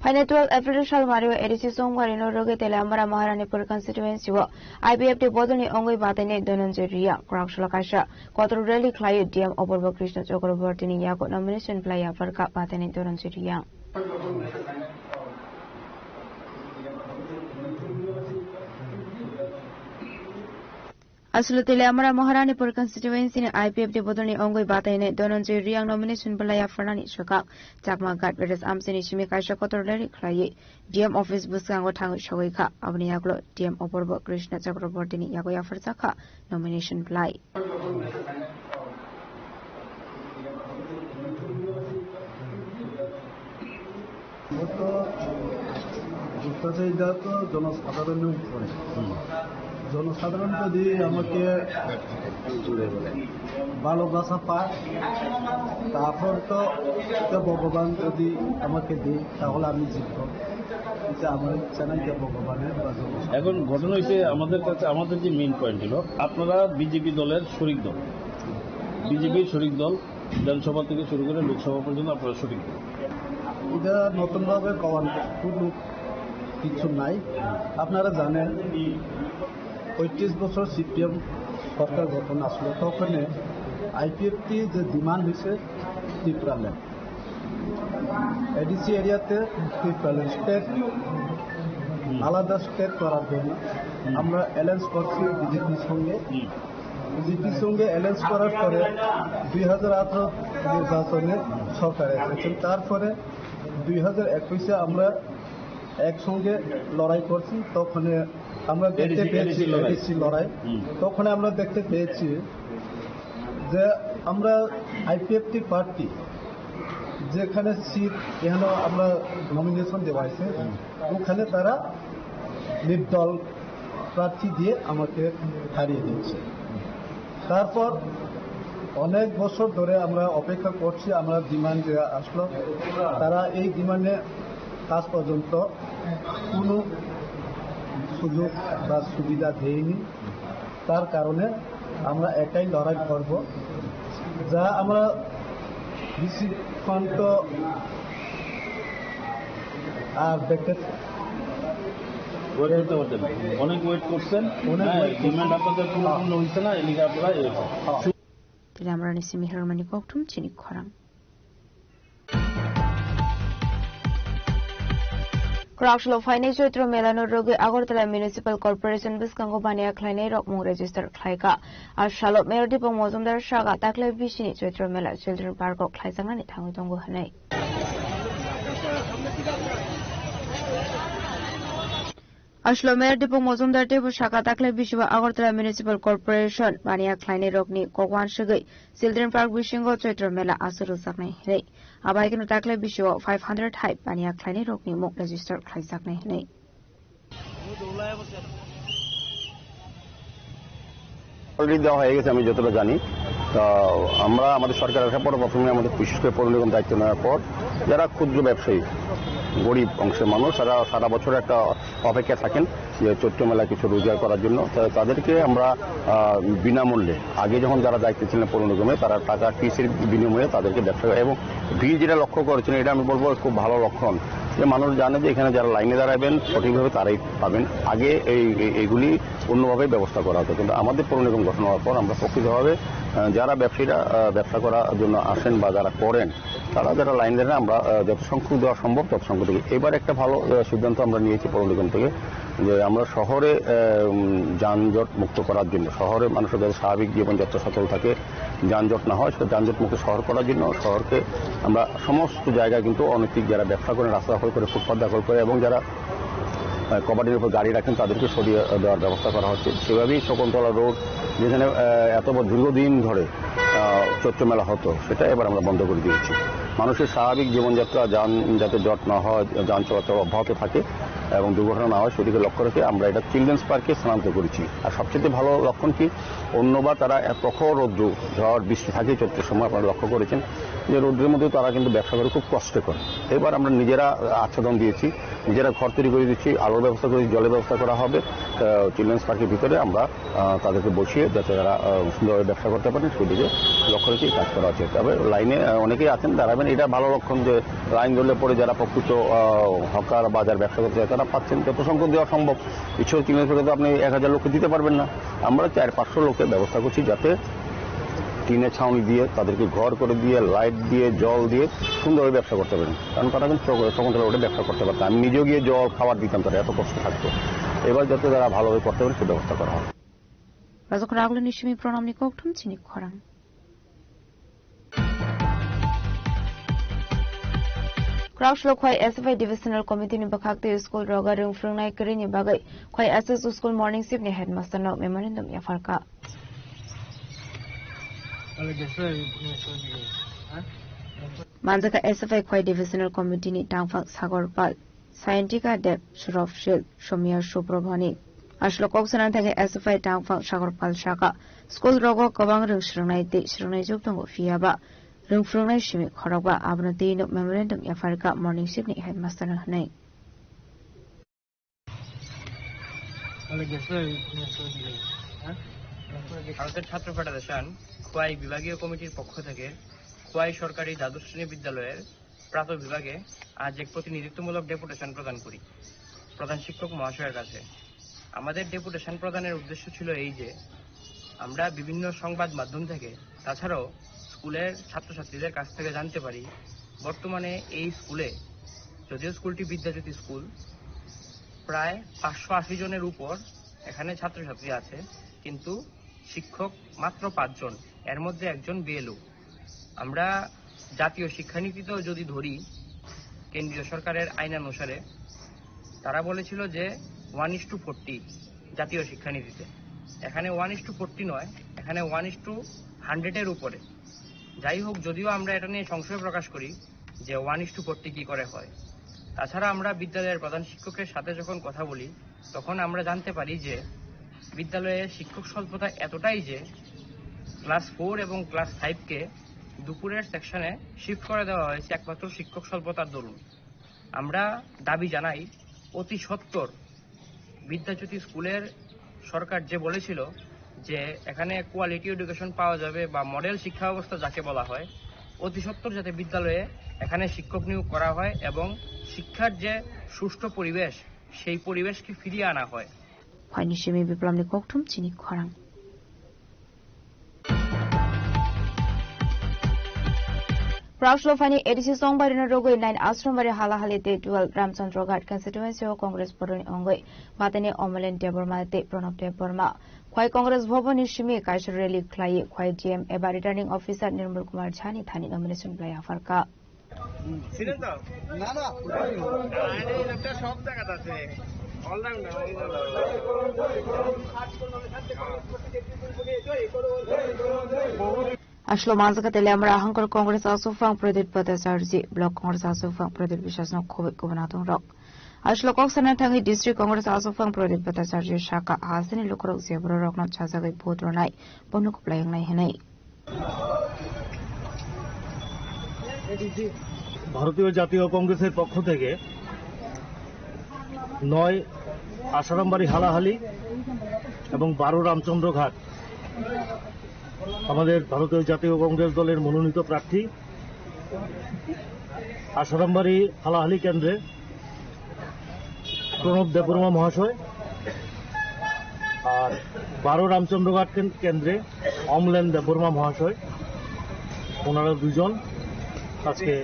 Phainai twelve April salmario A D C Songbarino rwgwi Teliamura Maharanipur constituency o I P F T bodolni wngwi batainai Dhananjay Reang kwraksalo kaisa kotor rally khlaiwi D M Apurba Krishna Chakrabortini yago nomination belai yapharkha batainai Dhananjay Reang. Aswk Teliamura Maharanipur constituency ni I P F T bodolni wngwi batainai Dhananjay Reang nomination belai yapharnani swkang Chakma Ghat Village amchaini simi kaisa kotor rally khlaiwi D M office bwskango thangwi sogwi kha. Aboni yagulo D M Apurba Krishna Chakrabortini yago yapharjakha nomination belai. গত ভোটটা এটা তো জনসাধারণের উপরে। হুম। জনসাধারণ যদি আমাকে ভালোবাসা পায়, তারপর তো এটা ভগবান যদি আমাকে দেয়, তাহলে আমি জিতবো। এটা আমার ইচ্ছা নাই যে ভগবানের বা জনসাধারণের। এখন ঘটনা হইছে, আমাদের কাছে, আমাদের যে মেইন পয়েন্ট হলো, আপনারা বিজেপি দলের শরিক দল, বিজেপির শরিক দল। বিধানসভা থেকে শুরু করে লোকসভা পর্যন্ত আপনারা সঠিক। এটা নতুনভাবে কওয়ার কোনো কিছু নাই। আপনারা জানেন, পঁয়ত্রিশ বছর সিপিএম সরকার গঠন আসলো, তখন আইপিএফটি যে ডিমান্ড হয়েছে ত্রিপুরাল্যান্ড, এডিসি এরিয়াতে ত্রিপুরাল্যান্ড স্টেট, হুম। আলাদা স্টেট করার জন্য হুম। আমরা অ্যালায়েন্স করছি বিজেপির সঙ্গে। হুম। বিজেপির সঙ্গে অ্যালায়েন্স করার পরে দুই হাজার আঠারো নির্বাচনে সরকার এসেছে। তারপরে দুই হাজার একুশে আমরা একসঙ্গে লড়াই করছি, তখন আমরা দেখতে এডিসি, পেয়েছি এডিসি লড়াই। এডিসি লড়াই। হুম। তখন আমরা দেখতে পেয়েছি যে আমরা আইপিএফটি প্রার্থী যেখানে সিট এখানে আমরা নমিনেশন দেওয়া হয়েছে, হুম। ওখানে তারা নির্দল প্রার্থী দিয়ে আমাকে হারিয়ে দিচ্ছে। তারপর অনেক বছর ধরে আমরা অপেক্ষা করছি, আমরা ডিমান্ড যে আসলো, তারা এই ডিমান্ডে আজ পর্যন্ত কোনো সুযোগ বা সুবিধা দেয়নি। তার কারণে আমরা এটাই লড়াই করব, যা আমরা ডিসি ফান্ড তো আর দেখতে ওয়েট করতে পারতেন, অনেক ওয়েট করছেন। অনেক হ্যাঁ, ওয়েট করছেন। ডিমান্ড আপনাদের পূরণ হ্যাঁ। হইছে না, এদিকে আপনারা এই হ্যাঁ। Tini amrani simi hirmani kokthum chini khorang. Kwraksalo phainai Chaitro Mela no rwgwi Agartala Municipal Corporation bwskango baniya khlainai rok mung register khlaikha. A salo Mayor Dipok Mojumdar saka taklai bisini Chaitro Mela Children Park o khlaijaknani thangwi tongo hwnwi. Aslo Mayor Dipok Mojumdar teibo saka taklai bisio Agartala Municipal Corporation baniya khlainai rokni kok wansugwi Children Park bisingo Chaitro Mela aswk rwjaknai hwnwi. Abaikeno taklai bisio five hundred hai baniya khlainai rokni mung register khlaijaknai hwnwi. Already দেওয়া হয়ে গেছে, আমি যতটা জানি। তো আমরা আমাদের সরকার আসার পর প্রথমে আমাদের বিশেষ করে পৌর নিগম দায়িত্ব নেওয়ার পর যারা ক্ষুদ্র ব্যবসায়ী, গরিব অংশের মানুষ, তারা সারা বছর একটা অপেক্ষা থাকেন যে চৈত্র মেলায় কিছু রোজগার করার জন্য। তা-, তাদেরকে আমরা, আহ, বিনামূল্যে, আগে যখন যারা দায়িত্বে ছিলেন পৌর নিগমে, তারা টাকা ফিসের বিনিময়ে তাদেরকে ব্যবসা করে। এবং ভিড় যেটা লক্ষ্য করেছেন, এটা আমি বলবো খুব ভালো লক্ষণ, যে মানুষ জানে যে এখানে যারা লাইনে দাঁড়াবেন সঠিকভাবে তারাই পাবেন। আগে এই, এই, এইগুলি অন্যভাবে ব্যবস্থা করা হতো, কিন্তু আমাদের পৌর নিগম গঠন হওয়ার পর আমরা প্রকৃতভাবে, আহ, যারা ব্যবসায়ীরা, আহ, ব্যবসা করার জন্য আসেন বা যারা করেন, তারা যারা লাইন দেন, আমরা, আহ, যত সংখ্যক দেওয়া সম্ভব তত সংখ্যক দেবো। এবার একটা ভালো, আহ, সিদ্ধান্ত আমরা নিয়েছি পৌর নিগম থেকে, যে আমরা শহরে, আহ, উম, যানজট মুক্ত করার জন্য, শহরে মানুষের যাতে স্বাভাবিক জীবনযাত্রা সচল থাকে, যানজট না হয়, সেটা যানজট মুক্ত শহর করার জন্য শহরকে আমরা সমস্ত জায়গায় কিন্তু অনৈতিক যারা ব্যবসা করেন, রাস্তা দখল করে, ফুটপাত দখল করে এবং যারা, আহ, কভার্ডের উপর গাড়ি রাখেন, তাদেরকে সরিয়ে দেওয়ার ব্যবস্থা করা হচ্ছে। সেভাবেই শকুন্তলা রোড, যেখানে, আহ, এত ব-, দীর্ঘদিন ধরে, আহ, চৈত্র মেলা হতো, সেটা এবার আমরা বন্ধ করে দিয়েছি। মানুষের স্বাভাবিক জীবনযাত্রা, যান যাতে জট না হয়, যান চলাচল অব্যাহত থাকে এবং দুর্ঘটনা না হয়, সেদিকে লক্ষ্য রেখে আমরা এটা চিলড্রেন্স পার্কে স্থানান্তর করেছি। আর সবচেয়ে ভালো লক্ষণ কি, অন্যবার তারা এত প্রখর রৌদ্র, ঝড়, বৃষ্টি থাকে চৈত্র সময়, আপনারা লক্ষ্য করেছেন যে রৌদ্রের মধ্যে তারা কিন্তু ব্যবসা করে খুব কষ্টে করে। এবার আমরা নিজেরা আচ্ছাদন দিয়েছি, নিজেরা ঘর তৈরি করে দিচ্ছি, আলোর ব্যবস্থা করেছি, জলের ব্যবস্থা করা হবে। আহ, চিলড্রেন্স পার্কের ভিতরে আমরা, আহ, তাদেরকে বসিয়ে যাতে তারা, আহ, সুন্দরভাবে ব্যবসা করতে পারেন, সেদিকে লক্ষ্য রেখে কাজ করা হচ্ছে। তবে লাইনে, আহ, অনেকেই আছেন, দাঁড়াবেন, এটা ভালো লক্ষণ যে লাইন ধরলে পরে যারা প্রকৃত, আহ, হকার বা যারা ব্যবসা করতে চায় তারা পাচ্ছেন। যত সংখ্যক দেওয়া সম্ভব, ইচ্ছে হলে চিলড্রেন্স পার্কে তো আপনি এক হাজার লোককে দিতে পারবেন না। আমরা চার পাঁচশো লোকের ব্যবস্থা করছি, যাতে টিনের ছাউনি দিয়ে, তাদেরকে ঘর করে দিয়ে, লাইট দিয়ে, জল দিয়ে সুন্দরভাবে ব্যবসা করতে পারেন। কারণ তারা কিন্তু শকুন্তলা রোডে ব্যবসা করতে পারতো। আমি নিজেও গিয়ে জল, খাবার দিতাম, তারা এত কষ্ট থাকতো। এবার যাতে তারা ভালোভাবে করতে পারেন, সে ব্যবস্থা করা হবে। Rajak Raglu ni simi program ni kokthum chini khorang. Kwraksalo Khwai S F I Divisional Committee ni bwkhak tei school rogo rwng phwrwngnai kwrwini bagwi Khwai S S School Morning Shift ni headmaster no memorandum yapharkha. Manjakha S F I Khwai Divisional Committee ni tangphang Sagor Pal, Sayantika Deb, Surab Shil, Somia Subrabhani. Aslo kok sanani thangwi S F I tangphang Sagor Pal saka, school rogo kwbang rwng swrwngnai tei swrwngnai juk tongo, phiya ba rwng phwrwngnai simi khorok ba, abono twi no memorandum yapharkha Morning Shift ni headmaster no hwnwi. ভারতের ছাত্র ফেডারেশন খোয়াই বিভাগীয় কমিটির পক্ষ থেকে খোয়াই সরকারি দ্বাদশ শ্রেণী বিদ্যালয়ের প্রাত বিভাগে আজ এক প্রতিনিধিত্বমূলক ডেপুটেশন প্রদান করি প্রধান শিক্ষক মহাশয়ের কাছে। আমাদের ডেপুটেশন প্রদানের উদ্দেশ্য ছিল এই যে, আমরা বিভিন্ন সংবাদ মাধ্যম থেকে, তাছাড়াও স্কুলের ছাত্রছাত্রীদের কাছ থেকে জানতে পারি, বর্তমানে এই স্কুলে, যদিও স্কুলটি বিদ্যাজ্যোতি স্কুল, প্রায় পাঁচশো আশি জনের উপর এখানে ছাত্রছাত্রী আছে, কিন্তু শিক্ষক মাত্র পাঁচজন, এর মধ্যে একজন বিএলও। আমরা জাতীয় শিক্ষানীতিতেও যদি ধরি, কেন্দ্রীয় সরকারের আইনানুসারে তারা বলেছিল যে ওয়ান ইস টু ফোরটি জাতীয় শিক্ষানীতিতে। এখানে ওয়ান ইস টু ফোরটি নয়, এখানে ওয়ান ইস টু হান্ড্রেডের উপরে। যাই হোক, যদিও আমরা এটা নিয়ে সংশয় প্রকাশ করি যে ওয়ান ইস টু ফোরটি কী করে হয়, তাছাড়া আমরা বিদ্যালয়ের প্রধান শিক্ষকের সাথে যখন কথা বলি, তখন আমরা জানতে পারি যে বিদ্যালয়ে শিক্ষক স্বল্পতা এতটাই যে ক্লাস ফোর এবং ক্লাস ফাইভ কে দুপুরের সেকশনে শিফট করে দেওয়া হয়েছে একমাত্র শিক্ষক স্বল্পতার দরুন। আমরা দাবি জানাই অতি সত্বর বিদ্যাজ্যোতি স্কুলের সরকার যে বলেছিল যে এখানে কোয়ালিটি এডুকেশন পাওয়া যাবে বা মডেল শিক্ষা ব্যবস্থা যাকে বলা হয়, অতি সত্বর যাতে বিদ্যালয়ে এখানে শিক্ষক নিয়োগ করা হয় এবং শিক্ষার যে সুষ্ঠু পরিবেশ, সেই পরিবেশকে ফিরিয়ে আনা হয়। Phaini simi Biplamni kokthum chini khorang. Prakslo phaini A D C Songbari no rogwi nine Ashram Bari Halahali tei twelve Ramchandra Ghat constituency o Congress boroni ongwi batani Omolen Debbarma tei Pranab Debbarma khwai Congress Bhavan ni simi kaisa rally khlaiwi khwai D M eba returning officer Nirmal Kumar Jha ni thani nomination bwlai yapharkha. ছিলেন তো? না, না। আরে, এটা সব জায়গাতে আছে। All rounder, all rounder। Aslo manjaka tele amra hangkor Congress asofang Pradip Bhattacharjee, Block Congress asofang Pradip Biswas no khoboi kubun atong rok. Aslo kok sana thangi District Congress asofang Pradip Bhattacharjee saka hasini lukurok jebro rokno chajagwi vote ronai bono kuplai wngnai hinwi. ভারতীয় জাতীয় কংগ্রেসের পক্ষ থেকে নয় আশারামবাড়ি হালাহালি এবং বারো রামচন্দ্রঘাট আমাদের ভারতীয় জাতীয় কংগ্রেস দলের মনোনীত প্রার্থী আশারামবাড়ি হালাহালি কেন্দ্রে প্রণব দেববর্মা মহাশয়, আর বারো রামচন্দ্রঘাট কেন-, কেন্দ্রে অমলেন দেববর্মা মহাশয়, ওনারা দুজন আজকে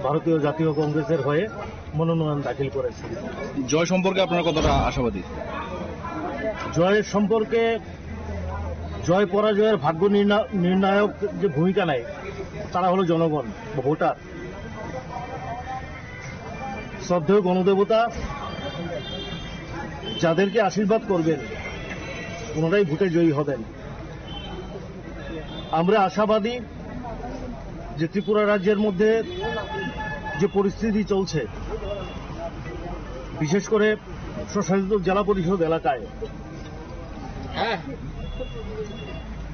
ভারতীয় জাতীয় কংগ্রেসের হয়ে মনোনয়ন দাখিল করেছেন। জয় সম্পর্কে আপনারা কতটা আশাবাদী? জয়ের সম্পর্কে, জয় পরাজয়ের ভাগ্য নির্ণা-, নির্ণায়ক যে ভূমিকা নেয়, তারা হলো জনগণ, ভোটার। শ্রদ্ধেয় গণদেবতা যাদেরকে আশীর্বাদ করবেন, ওনারাই ভোটে জয়ী হবেন। আমরা আশাবাদী যে ত্রিপুরা রাজ্যের মধ্যে যে পরিস্থিতি চলছে, বিশেষ করে স্বশাসিত জেলা পরিষদ এলাকায়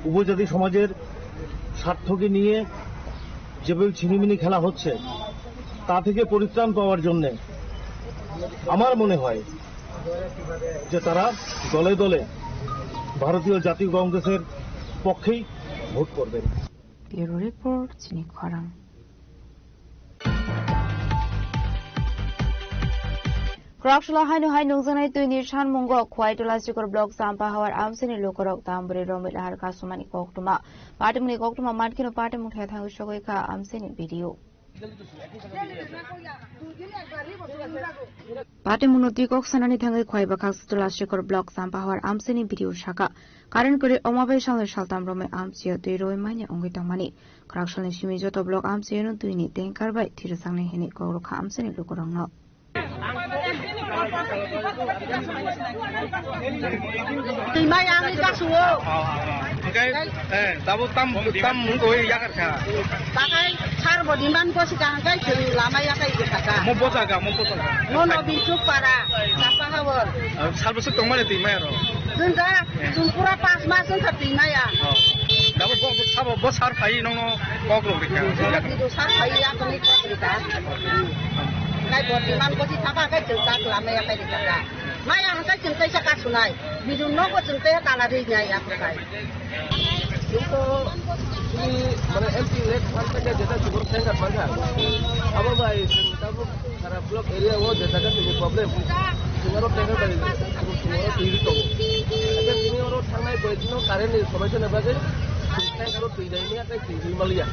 উপজাতি সমাজের স্বার্থকে নিয়ে যেভাবে ছিনিমিনি খেলা হচ্ছে, তা থেকে পরিত্রাণ পাওয়ার জন্যে আমার মনে হয় যে তারা দলে দলে ভারতীয় জাতীয় কংগ্রেসের পক্ষেই ভোট করবেন। Bureau Report, chini khorang. Kwraksula haino hai nungjaknai twini sanmungo Khwai Tulasikor Block Champa Hawar amchaini lukurok tamburi romwi lahar kasumani koktwma. Patimungni koktwma mankhe no patimung thaya thangwi sogwi kha amchaini video. Patimungno twi kok sanani thangwi Khwai Bakhak Tulasikor Block Champa Hawar amchaini video saka. Current kwrwi omo bai salnwi saltam romwi amchaio twi rwui manya wngwi tongmani. Kwraksalni simi joto block amchaio no twini tanker bai thwi rwjaknai hinwi kok rwkha amchaini lukurokno. Twi maya wngwi kasio. Hwnkhe, eh, tabuk tam, tam wngwi yakar kha. Takai sar bo demand ko sika hwnkhe chwng lama yakai kha. Mo bosa ga, mo bosa ga. Mo no Bichuk para, Champa Hawar. Sar bwswk tongmani twi maya rok. Chwng da, chwng pura pas mas wngkha twi maya. Oh. Tabuk bo, bo sabo, bo sar phai nongno kok rok rikha. Bo sar phai ya tongni kok rikha. Kai bo demand ko si thapa kai chwng ta lama yakai rikha. Maya hwnkhe chwng kaisa kasunai. Bijum nogo chwng tei tala ri nya ya kai. Chwng to chini mane M P elect phan khe jeta chwng tanker phan kha. Abo bai chwng tabuk sara block area o je jaga chwngni problem. Chwng aro tanker bai chwng aro twi ri tongo. Ake chini oro thangnai bai chwng current ni somosya ni bagwi chwng tanker o twi dai manya tei twi ri maliya.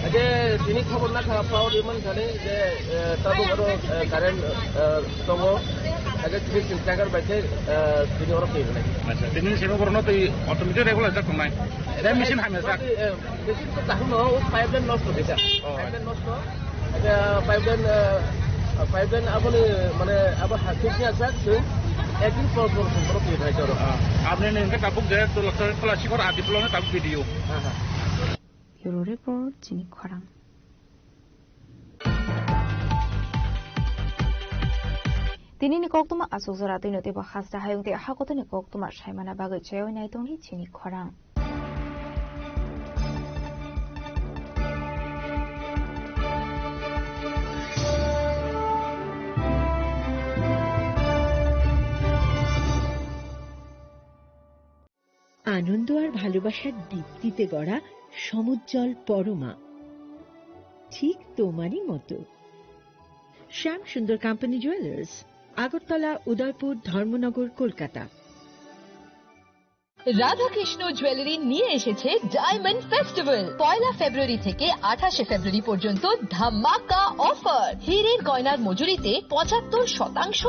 Ake chini khobor na kha power department thani je, eh, tabuk oro, eh, current, eh, tongo. Ake chini chwng tanker bai khe, eh, chini oro twi rwnai. Acha, tini sini borokno twi automatic regular jak tongnai. Tei machine hamya jak. Eh, machine to kaham no, o pipeline nosto kisa. Oh. Pipeline nosto. Ake pipeline, eh, pipeline aboni, mane, abo ha, six ni asak, chwng ek din por por por por twi rwnai choro. Ah, apni ni hwnkhe tabuk je, Tula-, Tulasikor adi block ni tabuk video. Aha. Bureau Report, chini khorang. Tinini koktwma aswk jora twino teibo hasta hayung tei hakotoni koktwma saimana bagwi chaywi naitongni chini khorang. আনন্দ আর ভালোবাসার দীপ্তিতে গড়া সমুজ্জ্বল পরমা, ঠিক তোমারই মতো। শ্যাম সুন্দর company jewellers, Agartala, উদয়পুর, ধর্মনগর, কলকাতা। রাধাকৃষ্ণ জুয়েলারি নিয়ে এসেছে ডায়মন্ড ফেস্টিভ্যাল। পয়লা ফেব্রুয়ারি থেকে আঠাশে ফেব্রুয়ারি পর্যন্ত ধামাকা অফার। হীরের গয়নার মজুরিতে পঁচাত্তর শতাংশ